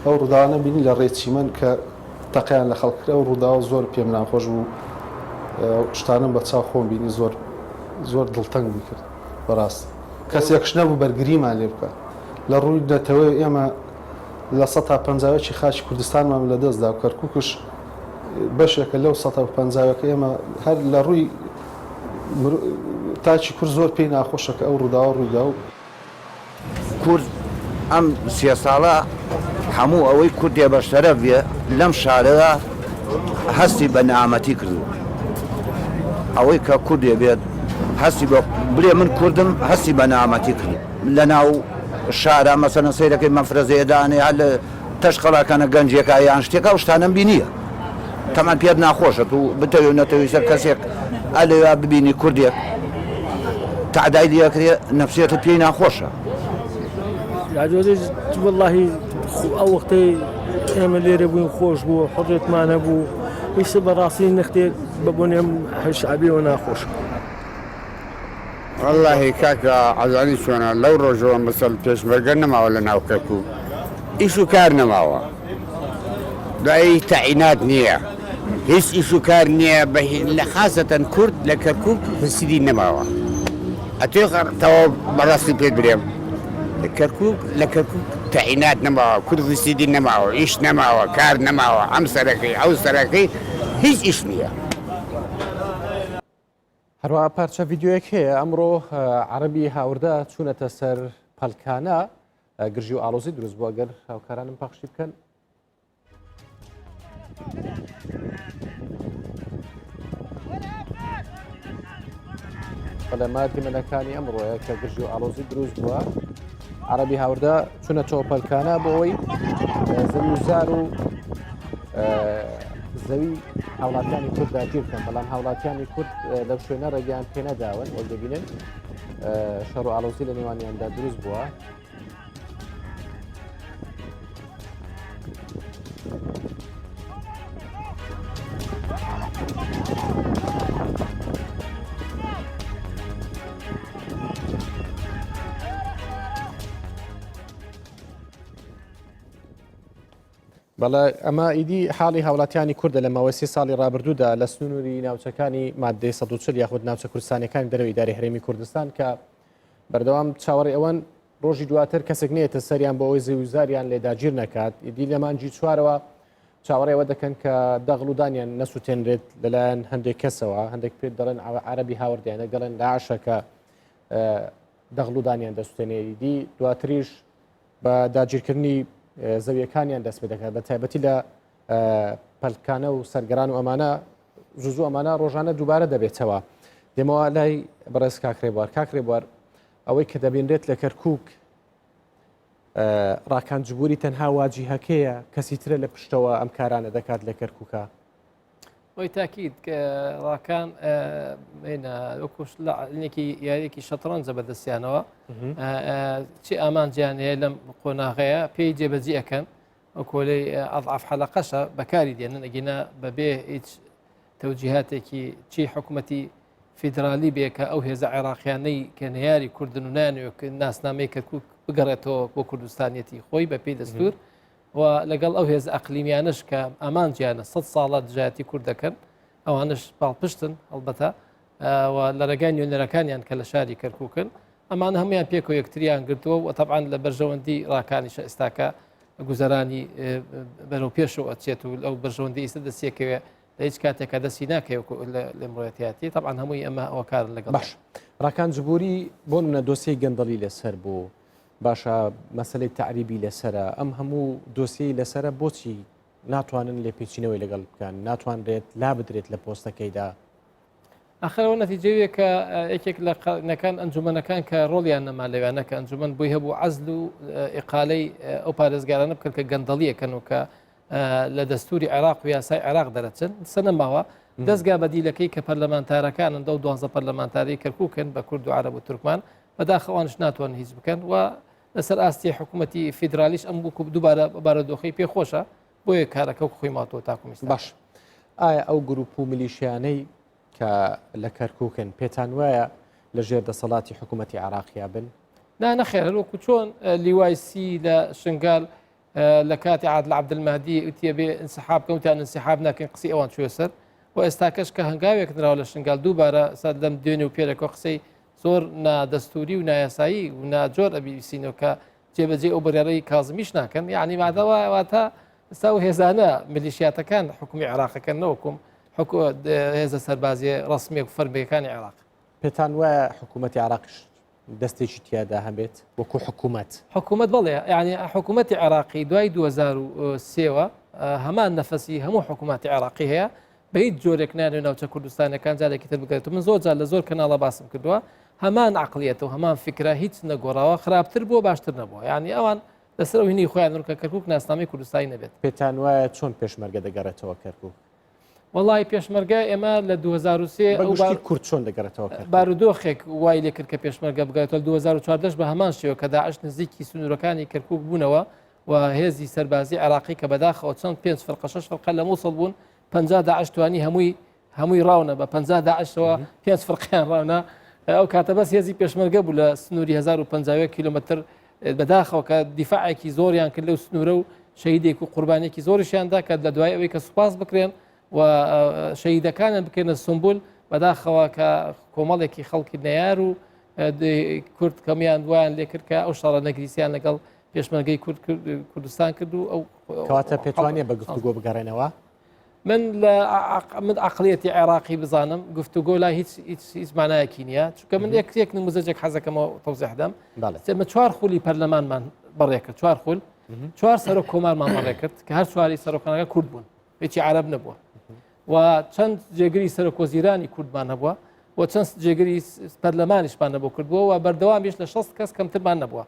ئەو ڕووداوانە بینی لە ڕێچیمەن کە تەقیان لە خەڵک کرد ئەو ڕووداوە زۆر پێم ناخۆش بوو شتانم بە چاو خۆم بینی زۆر زۆر دڵتەنگم کرد بەڕاستی کەسێکش نەبوو بەرگریمان لێ بکات لە ڕووی نەتەوەی ئێمە لە سەتا پەنجاوێکی خاکی کوردستانمان لە دەست دا و کەرکووکش بەشێکە لەو سەتا پەنجاوەکە ئێمە هەر لە ڕووی تاکی کورد زۆر پێی ناخۆشە کە ئەو ڕووداوە ڕوویدا و کورد ئەم سێ ساڵە. هەموو ئەوەی کوردێ بە شەرەف بێ لەم شارەدا هەستی بە نەهامەتی کردووە. ئەوەی کە کوردێ بێت هەستی بە بلێ من کوردم هەستی بە نەهامەتی کردووە. لە ناو شارا مەسەلەن سەیرەکەی مەفرەزەیە دانێ هەر لە تەشقەڵاکانە گەنجێکا یان شتێکا ئەو شتانەم بینییە. تەبعەن پێت ناخۆشە تو بتەوێ و نەتەوێ سەر کەسێک ئە لەوێا ببینی کوردێک تەعدای لێ ئەکرێ نەفسیەتت پێی ناخۆشە. وەڵاهی ئەو وەختەی ئێمە لێرە بووین خۆش بوو حڕێتمان هەبوو ئیسە بەڕاستی نەختێک بە بۆنێم شعبیەوە ناخۆش. وەڵاهی کاکە ئەزانی چۆنە لەو ڕۆژەوە مەسەل پێشمەرگە نەماوە لە ناو کەرکوک ئیش و کار نەماوە دوایی تەعینات نییە هیچ ئیش و کار نییە بە لە خاسەتەن کورد لە کەرکوک حسیدی نەماوە ئەتێ تەواو بەڕاستی پێت برێم کەرکوک لە کەرکوک تەعینات نەماوە کورد حسیدی نەماوە ئیش نەماوە کار نەماوە ئەم سەرەکەی ئەو سەرەکەی هیچ ئیش نییە. هەروەها پارچە ڤیدیۆیەک هەیە ئەمڕۆ عەرەبی هاوردە چوونەتە سەر پەلکانە گرژی و ئاڵۆزی دروست بووە گەر هاوکارانم پەخشی بکەن. بەڵێ دیمەنەکانی ئەمڕۆیە کە گرژی و ئاڵۆزی دروست بووە عەرەبی هاوردە چونەتەوە پەلکانە بۆ ئەوەی زەوی و زار و زەوی هاوڵاتیانی کورد داگیر بکەن بەڵام هاوڵاتیانی کورد لەو شوێنە ڕێگەیان پێنەداون وەک دەبینن شەڕ و ئاڵۆزی لە نێوانیاندا دروست بووە. بەڵێ ئەمە ئیدی حاڵی هاوڵاتیانی کوردە لە ماوەی سێ ساڵی ڕابردوودا لە سنووری ناوچەکانی مادەی 140 یاخود ناوچە کوردستانەکانی دەرەوەی ئیداری هەرێمی کوردستان کە بەردەوام چاوەڕێ ئەوەن ڕۆژی دواتر کەسێک نێتە سەریان بۆ ئەوەی زەویوزاریان لێ داگیر نەکات ئیدی لە مانگی چوارەوە چاوەڕێ ئەوە دەکەن کە دەغڵ و دانیان نەسووتێنرێت لەلایەن هەندێک کەسەوە هەندێک پێ دەڵێن عەرەبی هاوردیانە دەڵێن داعشە کە دەغڵ و دانیان دەسوتێنێ ئیدی دواتریش بە داگیرکردنی زەویەکانیان دەست پێ دەکات بە تایبەتی لە پەلکانە و سەرگەران و ئەمانە زوو ئەمانە ڕۆژانە دووبارە دەبێتەوە دێمەوە لای بەڕێز کاکرێبوار کاکرێبوار ئەوەی کە دەبینرێت لە کەرکک ڕاکان جبوری تەنها واجیهەکەیە کەسی ترە لە پشتەوە ئەم کارانە دەکات لە کەرکووکە بۆی تاکید کە ڕاکان وەکوش لەێکی یاریێکی شەتڕەنجە بەدەستیانەوە چی ئامانجیان هەیە لەم قۆناغەیە پێی جێبەجی ئەەکەن ئەو کۆلەی ئەضعف حەلەقەشە بەکاری دێنن ئەگینا بەبێ هیچ تەوجیهاتێکی چی حکوومەتی فیدرالی بێ کە ئەو هێزە عێراقیانەی کە نەیاری کوردن و نانوێ ناسنامەی کەرکک بگەڕێتەوە بۆ کوردستانیەتی خۆی بە پێی دەستور و لەگەڵ ئەو هێزە ئەقلیمیانەش کە ئامانجیانە سە ساڵە دژایەتی کورد دەکەن ئەوانش پاڵپشتن هەڵبەتە و لە ڕێگای نوێنەرەکانیان کە لە شاری کەرکوکن ئەمان هەمویان پێکەوە یەکتریان گرتووە و تەبعەن لە بەرژەوەندی ڕاکانیشە ئێستاکە گوزەرانی بەرەو پێشەوە ئەچێت و ئەو بەرژەوەندی ئیستا دەستیەکەوێ لە هیچ کاتێکە دەستی ناکەوێت لە مرۆیەتیاتی تەبعەن هەمووی ئەمە ئەوکارن لەگەڵ باش ڕاکان جبوری بۆ منە دۆسیەی گەندەڵی لەسەر بوو باشە مەسلەی تعریبی لەسرە ئەم هەموو دۆسیەی لەسرە بۆچی ناتوانن لێپێچینەوەی لەگەڵ بکەن ناتوانرێت لا بدرێت لە پۆستەکەیدا ئاخر ئەوە نەتیجەیە کە یەکێک لە قەرنەکان ئەنجومەنەکان کە ڕۆڵیان نەما لەوانە کە ئەنجومەن بۆی هەبوو عەزل و ئیقالەی ئەو پارێزگارانە بکەن کە گەندەڵیەکەن و کە لە دەستوری عێراق و یاسای عێراق دەرەچن سە نەماوە دەستگا بەدیلەکەی کە پەرلەمانتارەکانن دەو دوازە پەرلەمانتاری کەرکوکن بە کورد و عەرەب و تورکمان بەداخەوانش ناتوان هیچ بکەن و لەسەر ئاستی حکوومەتی فیدرالیش ئەم بوو دووبارە بارودۆخی پێخۆشە بۆیە کارەکە خۆی ماتەوە تاکو ئێستا. باش ئایا ئەو گروپ و میلیشیانەی کە لە کەرکوکن پێتان وایە لە ژێر دەسەڵاتی حکوومەتی عراقیا بن؟ نا نەخێر هەروەکو چۆن لیوای سی لە شنگال لە کاتی عادل عەبدولمەهدی وتیە بێ انسحاب بکەن وتیان انسحاب ناکەین قسەی ئەوان چووە سەر و ئێستاکەش کە هەنگاوێک نراوە لە شنگال دووبارە سەر لەم دوێنێ و پێرەکە قسەی زۆر نادەستوری و نایاسایی و ناجۆر ئەبیسینەوە کە جێبەجێی ئەو بڕیارەی کازمیش ناکەن یعنی مادەوە واتە ئستا و هێزانە ملیشیاتەکان حکومی عێراقەکەن نەوەکوم هێزە سەربازیە ڕسمیەک فەرمیەکانی عێراق پێتان وایە حکوومەتی عراقیش. دەستێکی تیادا هەبێت وەکو حکوومەت؟ حکوومەت بەڵێ یعنی حکوومەتی عێراقی دوای 2003ەوە هەمان نەفەسی هەموو حکوومەتی عێراقی هەیە بە هیچ جۆرێک نانێ ناوچە کوردستانەکان جارێکی تر بگرێت من زۆر جار لە زۆر کەناڵە باسم کردووە هەمان عقلیەتە و هەمان فکرە هیچ نەگۆڕاوە خراپتر بووە باشتر نەبووە یعنی ئەوان لەسەر ئەو هینی خۆیان ڕکە کەرکک ناسنامەی کوردستانی نەبێت. پێتان وایە چۆن پێشمەرگە دەگەڕێتەوە کەرکک؟ وەڵی پێشمەرگە ئێمە لە 2003 ئەو بار کورد چۆن دەگەڕێتەوە بارودۆخێک وای لێکرد کە پێشمەرگە بگاتەوە 2014 بە هەمان شێوە کە داعش نزیکی سنوورەکانی کەرکک بوونەوە و هێزی سەربازی عراقی کە بەداخەوە چەند پێنج فرقە شش فرقە لە مووسڵ بوون 50 داعش توانی هەمووی هەمووی ڕاونە بە 50 داعشەوە پێنج فرقیان ڕاونە ئەو کاتە بەس هێزی پێشمەرگە بوو لە سنووری 1050 کیلومتر بەداخەوە کە دیفاعێکی زۆریان کرد لەو سنوورە و شەهیدێک و قوربانێکی زۆریشیاندا کە لە دوای ئەوەی کە سوپاس بکرێن و شەهیدەکانیان بکەنە سمبول بەداخەوە کە کۆمەڵێکی خەڵکی نەیار و کورد کەمیان وایان لێکرد کە ئەو شەڕە نەگریسیان لەگەڵ پێشمەرگەی کورد کوردستان کرد و ئەو کەواتە پێتوانە بە گفتوگۆ بگەڕێنەوە من لە من عقلیەتی عێراقی بزانم گفتوگۆ لای هیچ هیچ هیچ مانایەکی نییە چونکە من یەک یەک نموزەجێک حەزەکەمەوە تەوزیح دەم ئێمە چوار خولی پەرلەمانمان بەڕێ کرد چوار خول چوار سەرۆک کۆمارمان بەڕێ کرد کە هەر چواری سەرۆکانەکە کورد بوون هیچی عرب نەبووە و چەند جێگری سەرۆک وەزیرانی کوردمان هەبووە و چەند جێگری پەرلەمانیشمان نەبوو کردبووە و بەردەوامیش لە 60 کەس کەمترمان نەبووە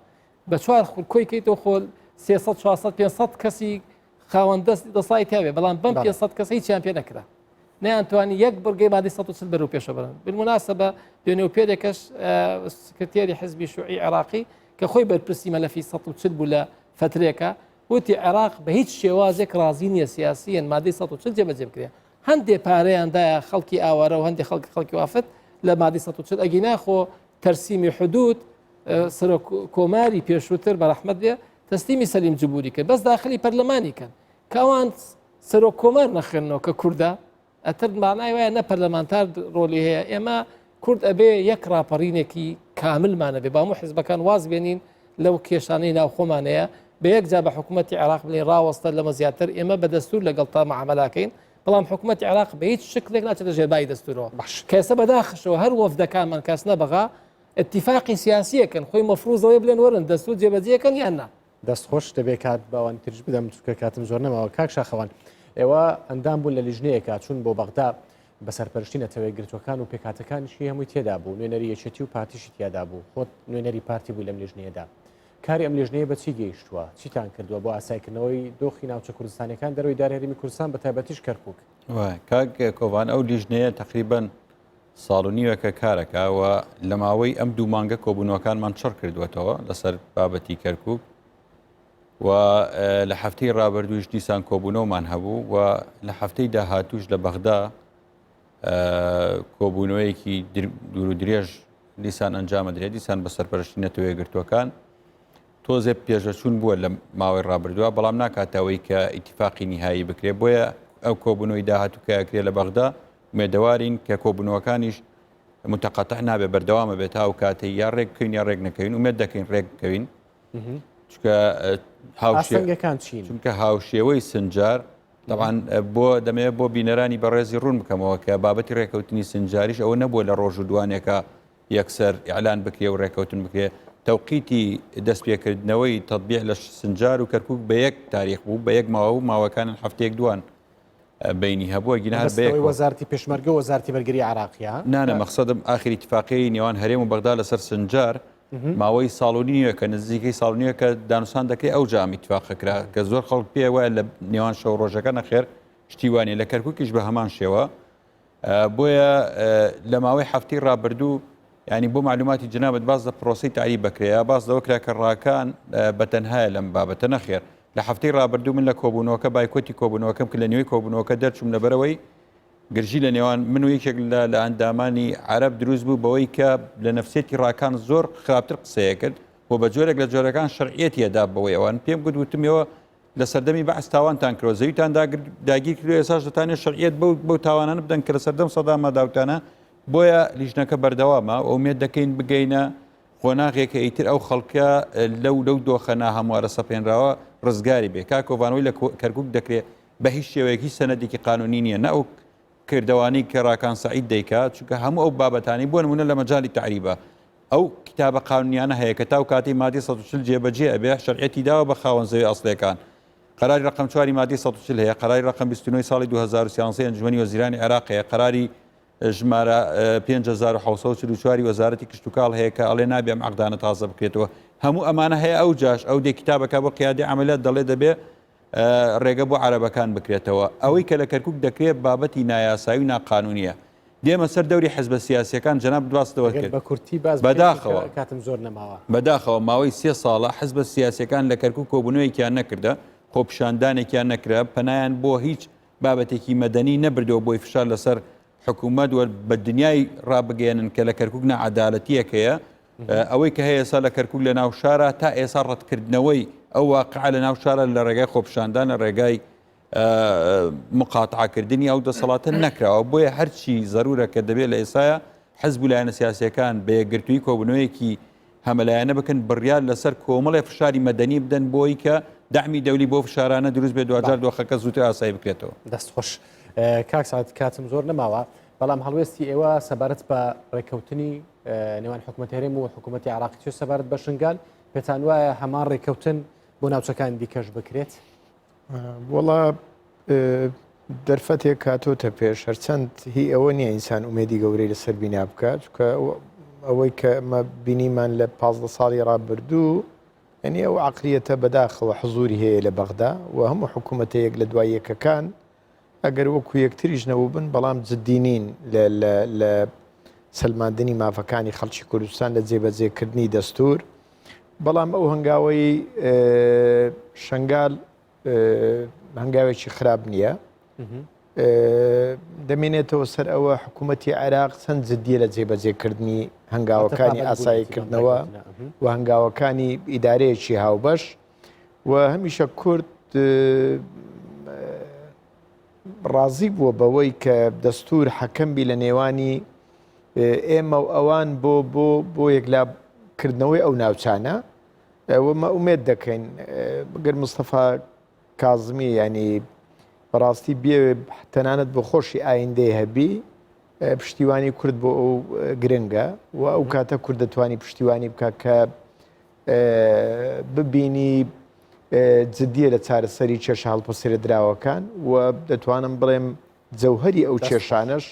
بە چوار خول کۆی کەیتەوە خۆ 300 400 500 کەسی خاوەن دەست دەسای تیاێ بەڵام بەم 500 کەس هیچیان پێ نەکرا نەیانتوانی یەک بڕگەی مادەی 140 بەرەو پێشە بەرن بالمناسبە دوێنێ و پێرێکەش سکرتێری حزبی شوعی عێراقی کە خۆی بەرپرسی مەلەفی 140 بوو لە فترێکە وتی عێراق بە هیچ شێوازێک ڕازی نییە سیاسیەن مادەی 140 جێبەجێ بکرێ هەندێ پارەیان دایە خەڵکی ئاوارە و هەندێک خەڵکی خەڵکی وافت لە مادەی 140 ئەگینا خۆ تەرسیمی حدود سەرۆک کۆماری پێشووتر بە ڕەحمەت بێ تەسلیمی سەلیم جبوری کرد بەس داخلی پەرلەمانی کەن کەوان سەرۆک کۆمار نەخێنەوە کە کوردە ئەتر مانای وایە نە پەرلەمانتار ڕۆلی هەیە ئێمە کورد ئەبێ یەک ڕاپەڕینێکی کاملمانە بێ بامو حزبەکان واز بێنین لەو کێشانەی ناوخۆمانەیە بە یەک جا بە حکوومەتتی عێراق بڵێ ڕاوەستە لەمە زیاتر ئێمە بە دەستور لەگەڵ تا معامەلاکەین بەڵام حکوومەتتی عێراق بە هیچ شکلێک ناچێتە ژێربای دەستورەوە باش کەسە بەداخشەوە هەر وەفدەکانمان کەس نە بەغا اتفاقی سیاسیەکەن خۆی مەفروزەوەی بلێن وەرن دەستور جێبەجێکەن یان نا. دەست خۆش دەبێ کات باوانی ترش بدەم چونکە کاتم زۆر نەماوە کاک شاخەوان ئێوە ئەندام بوون لە لیژنەیەکە چون بۆ بەغدا بە سەرپەرشتی نەتەوە یەکگرتووەکان و پێکهاتەکانیشی هەمووی تێدا بوو نوێنەری یەکێتی و پارتیشی تیادا بوو خۆت نوێنەری پارتی بووی لەم لیژنەیەدا کاری ئەم لیژنەیە بە چی گەیشتووە چیتان کردووە بۆ ئاسایکردنەوەی دۆخی ناوچە کوردستانەکان دەرەوەی دار هەرێمی کوردستان بە تایبەتیش کەرکک کاک کۆڤان ئەو لیژنەیە تقریبن ساڵ و نیوێکە کارەکە و لە ماوەی ئەم دوو مانگە کۆبوونەوەکانمان چڕ کردووەتەوە لەسەر بابەتی کەرکک و لە هەفتەی ڕابردووش دیسان کۆبوونەوەمان هەبوو و لە هەفتەی داهاتوش لە بەغدا کۆبوونەوەیەکی دوور و درێژ دیسان ئەنجامە درێ دیسان بە سەرپەرشتی نەتەوە یەکگرتووەکان تۆزێ پێشەچوون بووە لە ماوەی ڕابردووە بەڵام ناکاتەوەی کە ئیتفاقی نیهایی بکرێ بۆیە ئەو کۆبوونەوەی داهاتوو کە ئەکرێ لە بەغدا ئومێدەوارین کە کۆبوونەوەکانیش متەقەتع نابێ بەردەوامە بێت تا ئەو کاتەی یا ڕێک بکەین یا ڕێک نەکەوین ئومێد دەکەین ڕێک بکەوین چونکە هاوسەنگەکان چین چونکە هاوشێوەی سنجار طبعا بۆ دەمەوێت بۆ بینەرانی بەڕێزی ڕوون بکەمەوە کە بابەتی ڕێکەوتنی سنجاریش ئەوە نەبووە لە ڕۆژ و دوانێکە یەکسەر ئیعلان بکرێ و ڕێکەوتن بکرێ تەوقیتی دەستپێکردنەوەی تەطبیع لە سنجار و کەرکک بە یەک تاریخ بوو بە یەک ماوە و ماوەکان هەفتەیەک دوان بینی هەبووە گینا هەر بەیەکەوە. وەزارەتی پێشمەرگە و وەزارەتی بەرگری عێراقیە. نا نا مەقسەدم ئاخری ئیتفاقیەی نێوان هەرێم و بەغدا لەسەر سنجار ماوەی ساڵ و نیوێکە نزیکەی ساڵ و نیوێکە دانوسان دەکرێ ئەوجا ئەم ئیتفاقە کرا کە زۆر خەڵک پێ وایە لە نێوان شەو ڕۆژەکە نەخێر شتی وانە لە کەرکوکیش بە هەمان شێوە بۆیە لە ماوەی هەفتەی ڕابردوو ینی بۆ معلوماتی جنابەت باز لە پرۆسی تاریب بکرێ باز لەوە کرا کە ڕاکان بە تەنهایە لەم بابەتە نەخێر لە هەفتەی ڕابردوو من لە کۆبوونەوەکە بایکۆتی کۆبوونەوەکەم کرد لە نیوەی کۆبوونەوەکە دەرچووم لەبەرەوەی گرژی لە نێوان من و یەکێک لە لە ئەندامانی عەرەب دروست بوو بەوەی کە لە نەفسیەتی ڕاکان زۆر خراپتر قسەیە کرد و بە جۆرێک لە جۆرەکان شەرعیەتی ئەدا بەوەی ئەوان پێم گوت وتم ئێوە لە سەردەمی بەعس تاوانتان کردوە زەویتان داگیر کردوە ئێساش دەتانێت شەرعیەت بەو بەو تاوانانە بدەن کە لە سەردەم سەداما داوتانە بۆیە لیژنەکە بەردەوامە ئومێد دەکەین بگەینە قۆناغێکە ئیتر ئەو خەڵکە لەو لەو دۆخە ناهەموارە سەپێنراوە ڕزگاری بێ. کاک کۆڤان ئەوەی لە کەرکوک دەکرێ بە هیچ شێوەیەک هیچ سەنەدێکی قانونی نییە نە ئەو کردەوانەی کە ڕاکان سەعید دەیکا چونکە هەموو ئەو بابەتانەی بۆ نمونە لە مەجالی تەعریبە. ئەو کتابە قانونیانە هەیە کە تاو کاتی مادی 140 جێبەجێ ئەبێ شەرعەتی داوە بە خاوەن زەوی ئەسڵیەکان. قەراری ڕەقەم چواری مادەی 140 هەیە، قەراری ڕەقەم 29 ساڵی 2013 ئەنجومەنی وەزیرانی عێراق هەیە، قەراری ژمارە 5744 وەزارەتی کشتوکاڵ هەیە کە ئەڵێ نابێ ئەم عەقدانە تازە بکرێتەوە. هەموو ئەمانە هەیە ئەو جاش ئەو دێ کتابەکە بۆ قیادی عەمەلیات دەڵێ دەبێ ڕێگە بۆ عەرەبەکان بکرێتەوە. ئەوەی کە لە کەرکوک دەکرێت بابەتی نایاسایی و ناقانونیە. دێمە سەر دەوری حزبە سیاسیەکان جەنابت باست لەوە ئەگەر کرد. بە کورتی باس بکەیت بەداخەوە چونکە کاتم زۆر نەماوە. بەداخەوە ماوەی سێ ساڵە حزبە سیاسیەکان لە کەرکوک کۆبوونەوەیەکیان نەکردە، خۆپیشاندانێکیان نەکرا، پەنایان بۆ هیچ بابەتێکی مەدەنی نەبردەوە بۆی فشار لەسەر حکوومەت و بە دنیای ڕابگەیەنن کە لە کەرکوک ناعەدالەتیەک هەیە. ئەوەی کە هەیە ئێستا لە کەرکوک لە ناو شارە تا ئێستا ڕەتکردنەوەی ئەو واقعە لە ناو شارە لە ڕێگای خۆپیشاندان لە ڕێگای مقاتعەکردنی ئەو دەسەڵاتە نەکراوە بۆیە هەرچی زەرورە کە دەبێت لە ئێسایا حزب و لایەنە سیاسیەکان بە یەکگرتووی کۆبوونەوەیەکی هەمەلایەنە بکەن بڕیار لەسەر کۆمەڵێ فشاری مەدەنی بدەن بۆی کە دەعمی دەولی بۆ فشارانە دروست بێت دواجار دۆخەکە زووتر ئاسایی بکرێتەوە. دەست خۆش کاک سعد کاتم زۆر نەماوە بەڵام هەڵوێستی ئێوە سەبارەت بە ڕێککەوتنی نێوان حکوومەت هەرێم و حکوومەتی عراقی چێ سەبارەت بە شنگال پێتان وایە هەمان ڕێککەوتن بۆ ناوچەکانی دیکەش بکرێت؟ وەڵا دەرفەتێک هاتۆتە پێش هەرچەند هی ئەوە نییە ئینسان ئومێدی گەورەی لەسەر بینا بکات چکە ئەوەی کە ئەمە بینیمان لە 15 ساڵی ڕابردوو یعنی ئەو عقلیەتە بەداخەوە حزوری هەیە لە بەغدا و هەموو حکوومەتە یەک لە دوای یەکەکان ئەگەر وەکو یەکتریش نەبووبن بەڵام جددی نین لە سەلماندنی مافەکانی خەڵکی کوردستان لە جێبەجێکردنی دەستور بەڵام ئەو هەنگاوەی شنگال هەنگاوێکی خراپ نییە دەمێنێتەوە سەر ئەوە حکوومەتتی عێراق چەند جددیە لە جێبەجێکردنی هەنگاوەکانی ئاساییکردنەوە و هەنگاوەکانی ئیدارەیەکی هاوبەش و هەمیشە کورد ڕازی بووە بەوەی کە دەستور حەکەم بی لە نێوانی ئێمە و ئەوان بۆ بۆ بۆ یەکلا کردنەوەی ئەو ناوچانە ئەومە ئومێد دەکەین گەر مستەفا کازمی ینی بەڕاستی بێ تەنانەت بۆ خۆشی ئایندەی هەبی پشتیوانی کورد بۆ ئەو گرنگە و ئەو کاتە کورد دەتوانی پشتیوانی بکە کە ببینی جدیە لە چارەسەری کێشە هەڵپەسێرەدراوەکان و دەتوانم بڵێم جەوهەری ئەو کێشانەش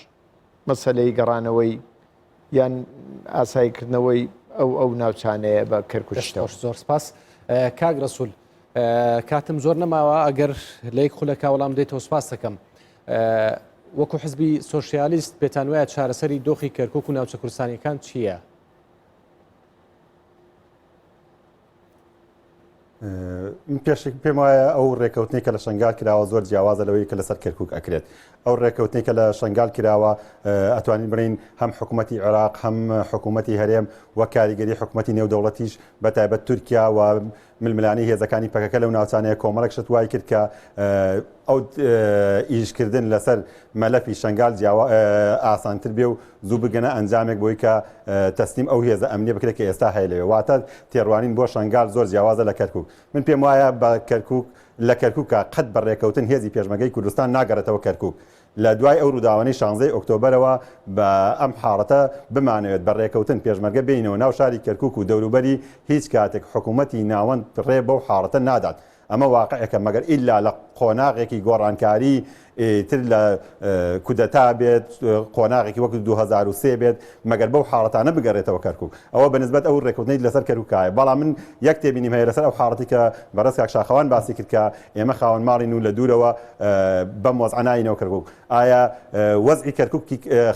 مەسەلەی گەڕانەوەی یان ئاساییکردنەوەی ئەو ئەو ناوچانەیە بە کەرکوچتەوە. زۆر سپاس کاک رەسول کاتم زۆر نەماوە ئەگەر لە یەک خولەکە وەڵام دێتەوە سپاس دەکەم وەکو حزبی سۆسیالیست پێتان وایە چارەسەری دۆخی کەرکک و ناوچە کوردستانیەکان چییە؟ من پێشێک پێم وایە ئەو ڕێکەوتنی کە لە شنگال کراوە زۆر جیاوازە لەوەی کە لەسەر کەرکک ئەکرێت ئەو ڕێکەوتنی کە لە شنگال کراوە ئەتوانین بڵین هەم حکوومەتتی عێراق هەم حکوومەتتی هەرێم و کاریگەری حکوومەتتی نێودەوڵەتیش بە تایبەت تورکیا و ململانێی هێزەکانی پەکەکە لەو ناوچانەیە کۆمەڵێک شت وای کرد کە ئەو ئیشکردن لەسەر مەلەفی شنگال جیاوا ئاسانتر بێ و زوو بگەنە ئەنجامێک بۆی کە تەسلیم ئەو هێزە ئەمنیە بکرێت کە ئێستا هەیە لەوێ واتە تێڕوانین بۆ شنگال زۆر جیاوازە لە کەرکک من پێم وایە بە کەرکک لە کەرککە قەت بە ڕێکەوتن هێزی پێشمەگەی کوردستان ناگەڕێتەوە کەرکک لە دوای ئەو ڕووداوانەی شانزەی ئۆکتۆبەرەوە بە ئەم حاڵەتە بمانەوێت بە ڕێکەوتن پێشمەرگە بێینەوە ناو شاری کەرکوک و دەوروبەری هیچ کاتێک حکوومەتی ناوەند ڕێ بەو حاڵەتە نادات ئەمە واقعێکە مەگەر ئیلا لە قۆناغێکی گۆڕانکاری تر لە کودەتا بێت قۆناغێکی وەک 2023 بێت مەگەر بەو حاڵەتانە بگەڕێتەوە کەرکوک ئەوە بە نسبەت ئەو ڕێکەوتنەی لەسەر کەرکوکایە بەڵام من یەک تێبینیم هەیە لەسەر ئەو حاڵەتی کە بەڕێز کاک شاخەوان باسی کرد کە ئێمە خاوەن ماڵین و لە دوورەوە بەم وەزعە ناینەوە کەرکوک ئایا وەزعی کەرکوک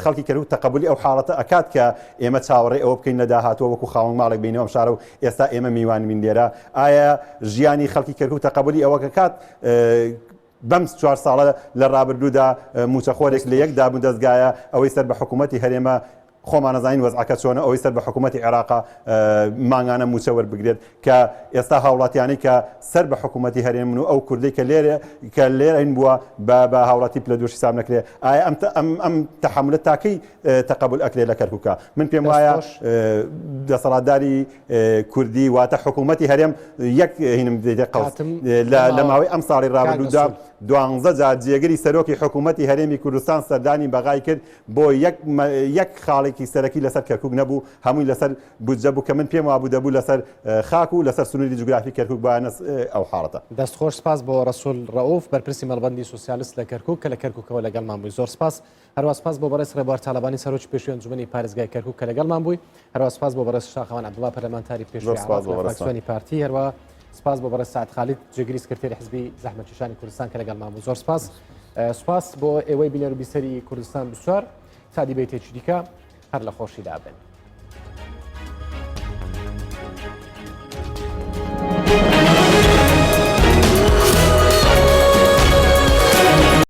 خەڵکی کەرکوک تەقەبولی ئەو حاڵەتە ئەکات کە ئێمە چاوەڕێی ئەوە بکەین لە داهاتووە وەکو خاوەن ماڵێک بینەوە ئەم شارە و ئێستا ئێمە میوانین لێرە ئایا ژیانی خەڵکی کەرکوک تەقەبولی ئەوە کات بەم چوار ساڵە لە ڕابردوودا مووچەخۆرێک لە یەک دامودەزگایە ئەوەی سەر بە حکوومەتی هەرێمە خۆمان ئەزانین وەزعەکە چۆنە ئەوەی سەر بە حکوومەتی عێراقە مانگانە مووچە وەربگرێت کە ئێستا هاوڵاتیانی کە سەر بە حکوومەتی هەرێمن و ئەو کوردەی کە لێرە کە لێرەین بووە بە بە هاوڵاتی پلە دووش حساب نەکرێ ئایا ئەم ئەم ئەم تەحەمولە تاکەی تەقەبول ئەکرێ لە کەرکووکە من پێم وایە دەسەڵاتداری کوردی واتە حکوومەتی هەرێم یەک هینم دێتە قەوس لە ماوەی ئەم ساڵی ڕابردوودا دوانزە جار جێگری سەرۆکی حکوومەتی هەرێمی کوردستان سەردانی بەغای کرد بۆ یەک یەک خاڵی. خاڵێکی سەرەکی لەسەر کەرکوک نەبوو، هەمووی لەسەر بودجە بوو کە من پێم وابوو دەبوو لەسەر خاک و لەسەر سنووری جوگرافی کەرکوک بایە ئەو حاڵەتە. دەست خۆش سپاس بۆ ڕەسول ڕەئوف بەرپرسی مەڵبەندی سوسیالست لە کەرکوک کە لە کەرکوکەوە لەگەڵمان بووی زۆر سپاس. هەروا سپاس بۆ بەڕێز ڕێبوار تاڵەبانی سەرۆکی پێشووی ئەنجومەنی پارێزگای کەرکوک کە لەگەڵمان بووی. هەروا سپاس بۆ بەڕێز شاخەوان عەبدوڵا پەرلەمانتاری پێشووی عێراق لە فراکسیۆنی پارتی. هەروا سپاس بۆ بەڕێز سەعد خالید جێگری سکرتێری حزبی زەحمەتکێشانی کوردستان کە لەگەڵمان بوو. زۆر سپاس. سپاس بۆ ئێوەی بینەر و بیسەری کوردستان 24 تا دیبەیتێکی دیکە هەر لە خۆشیدا بن.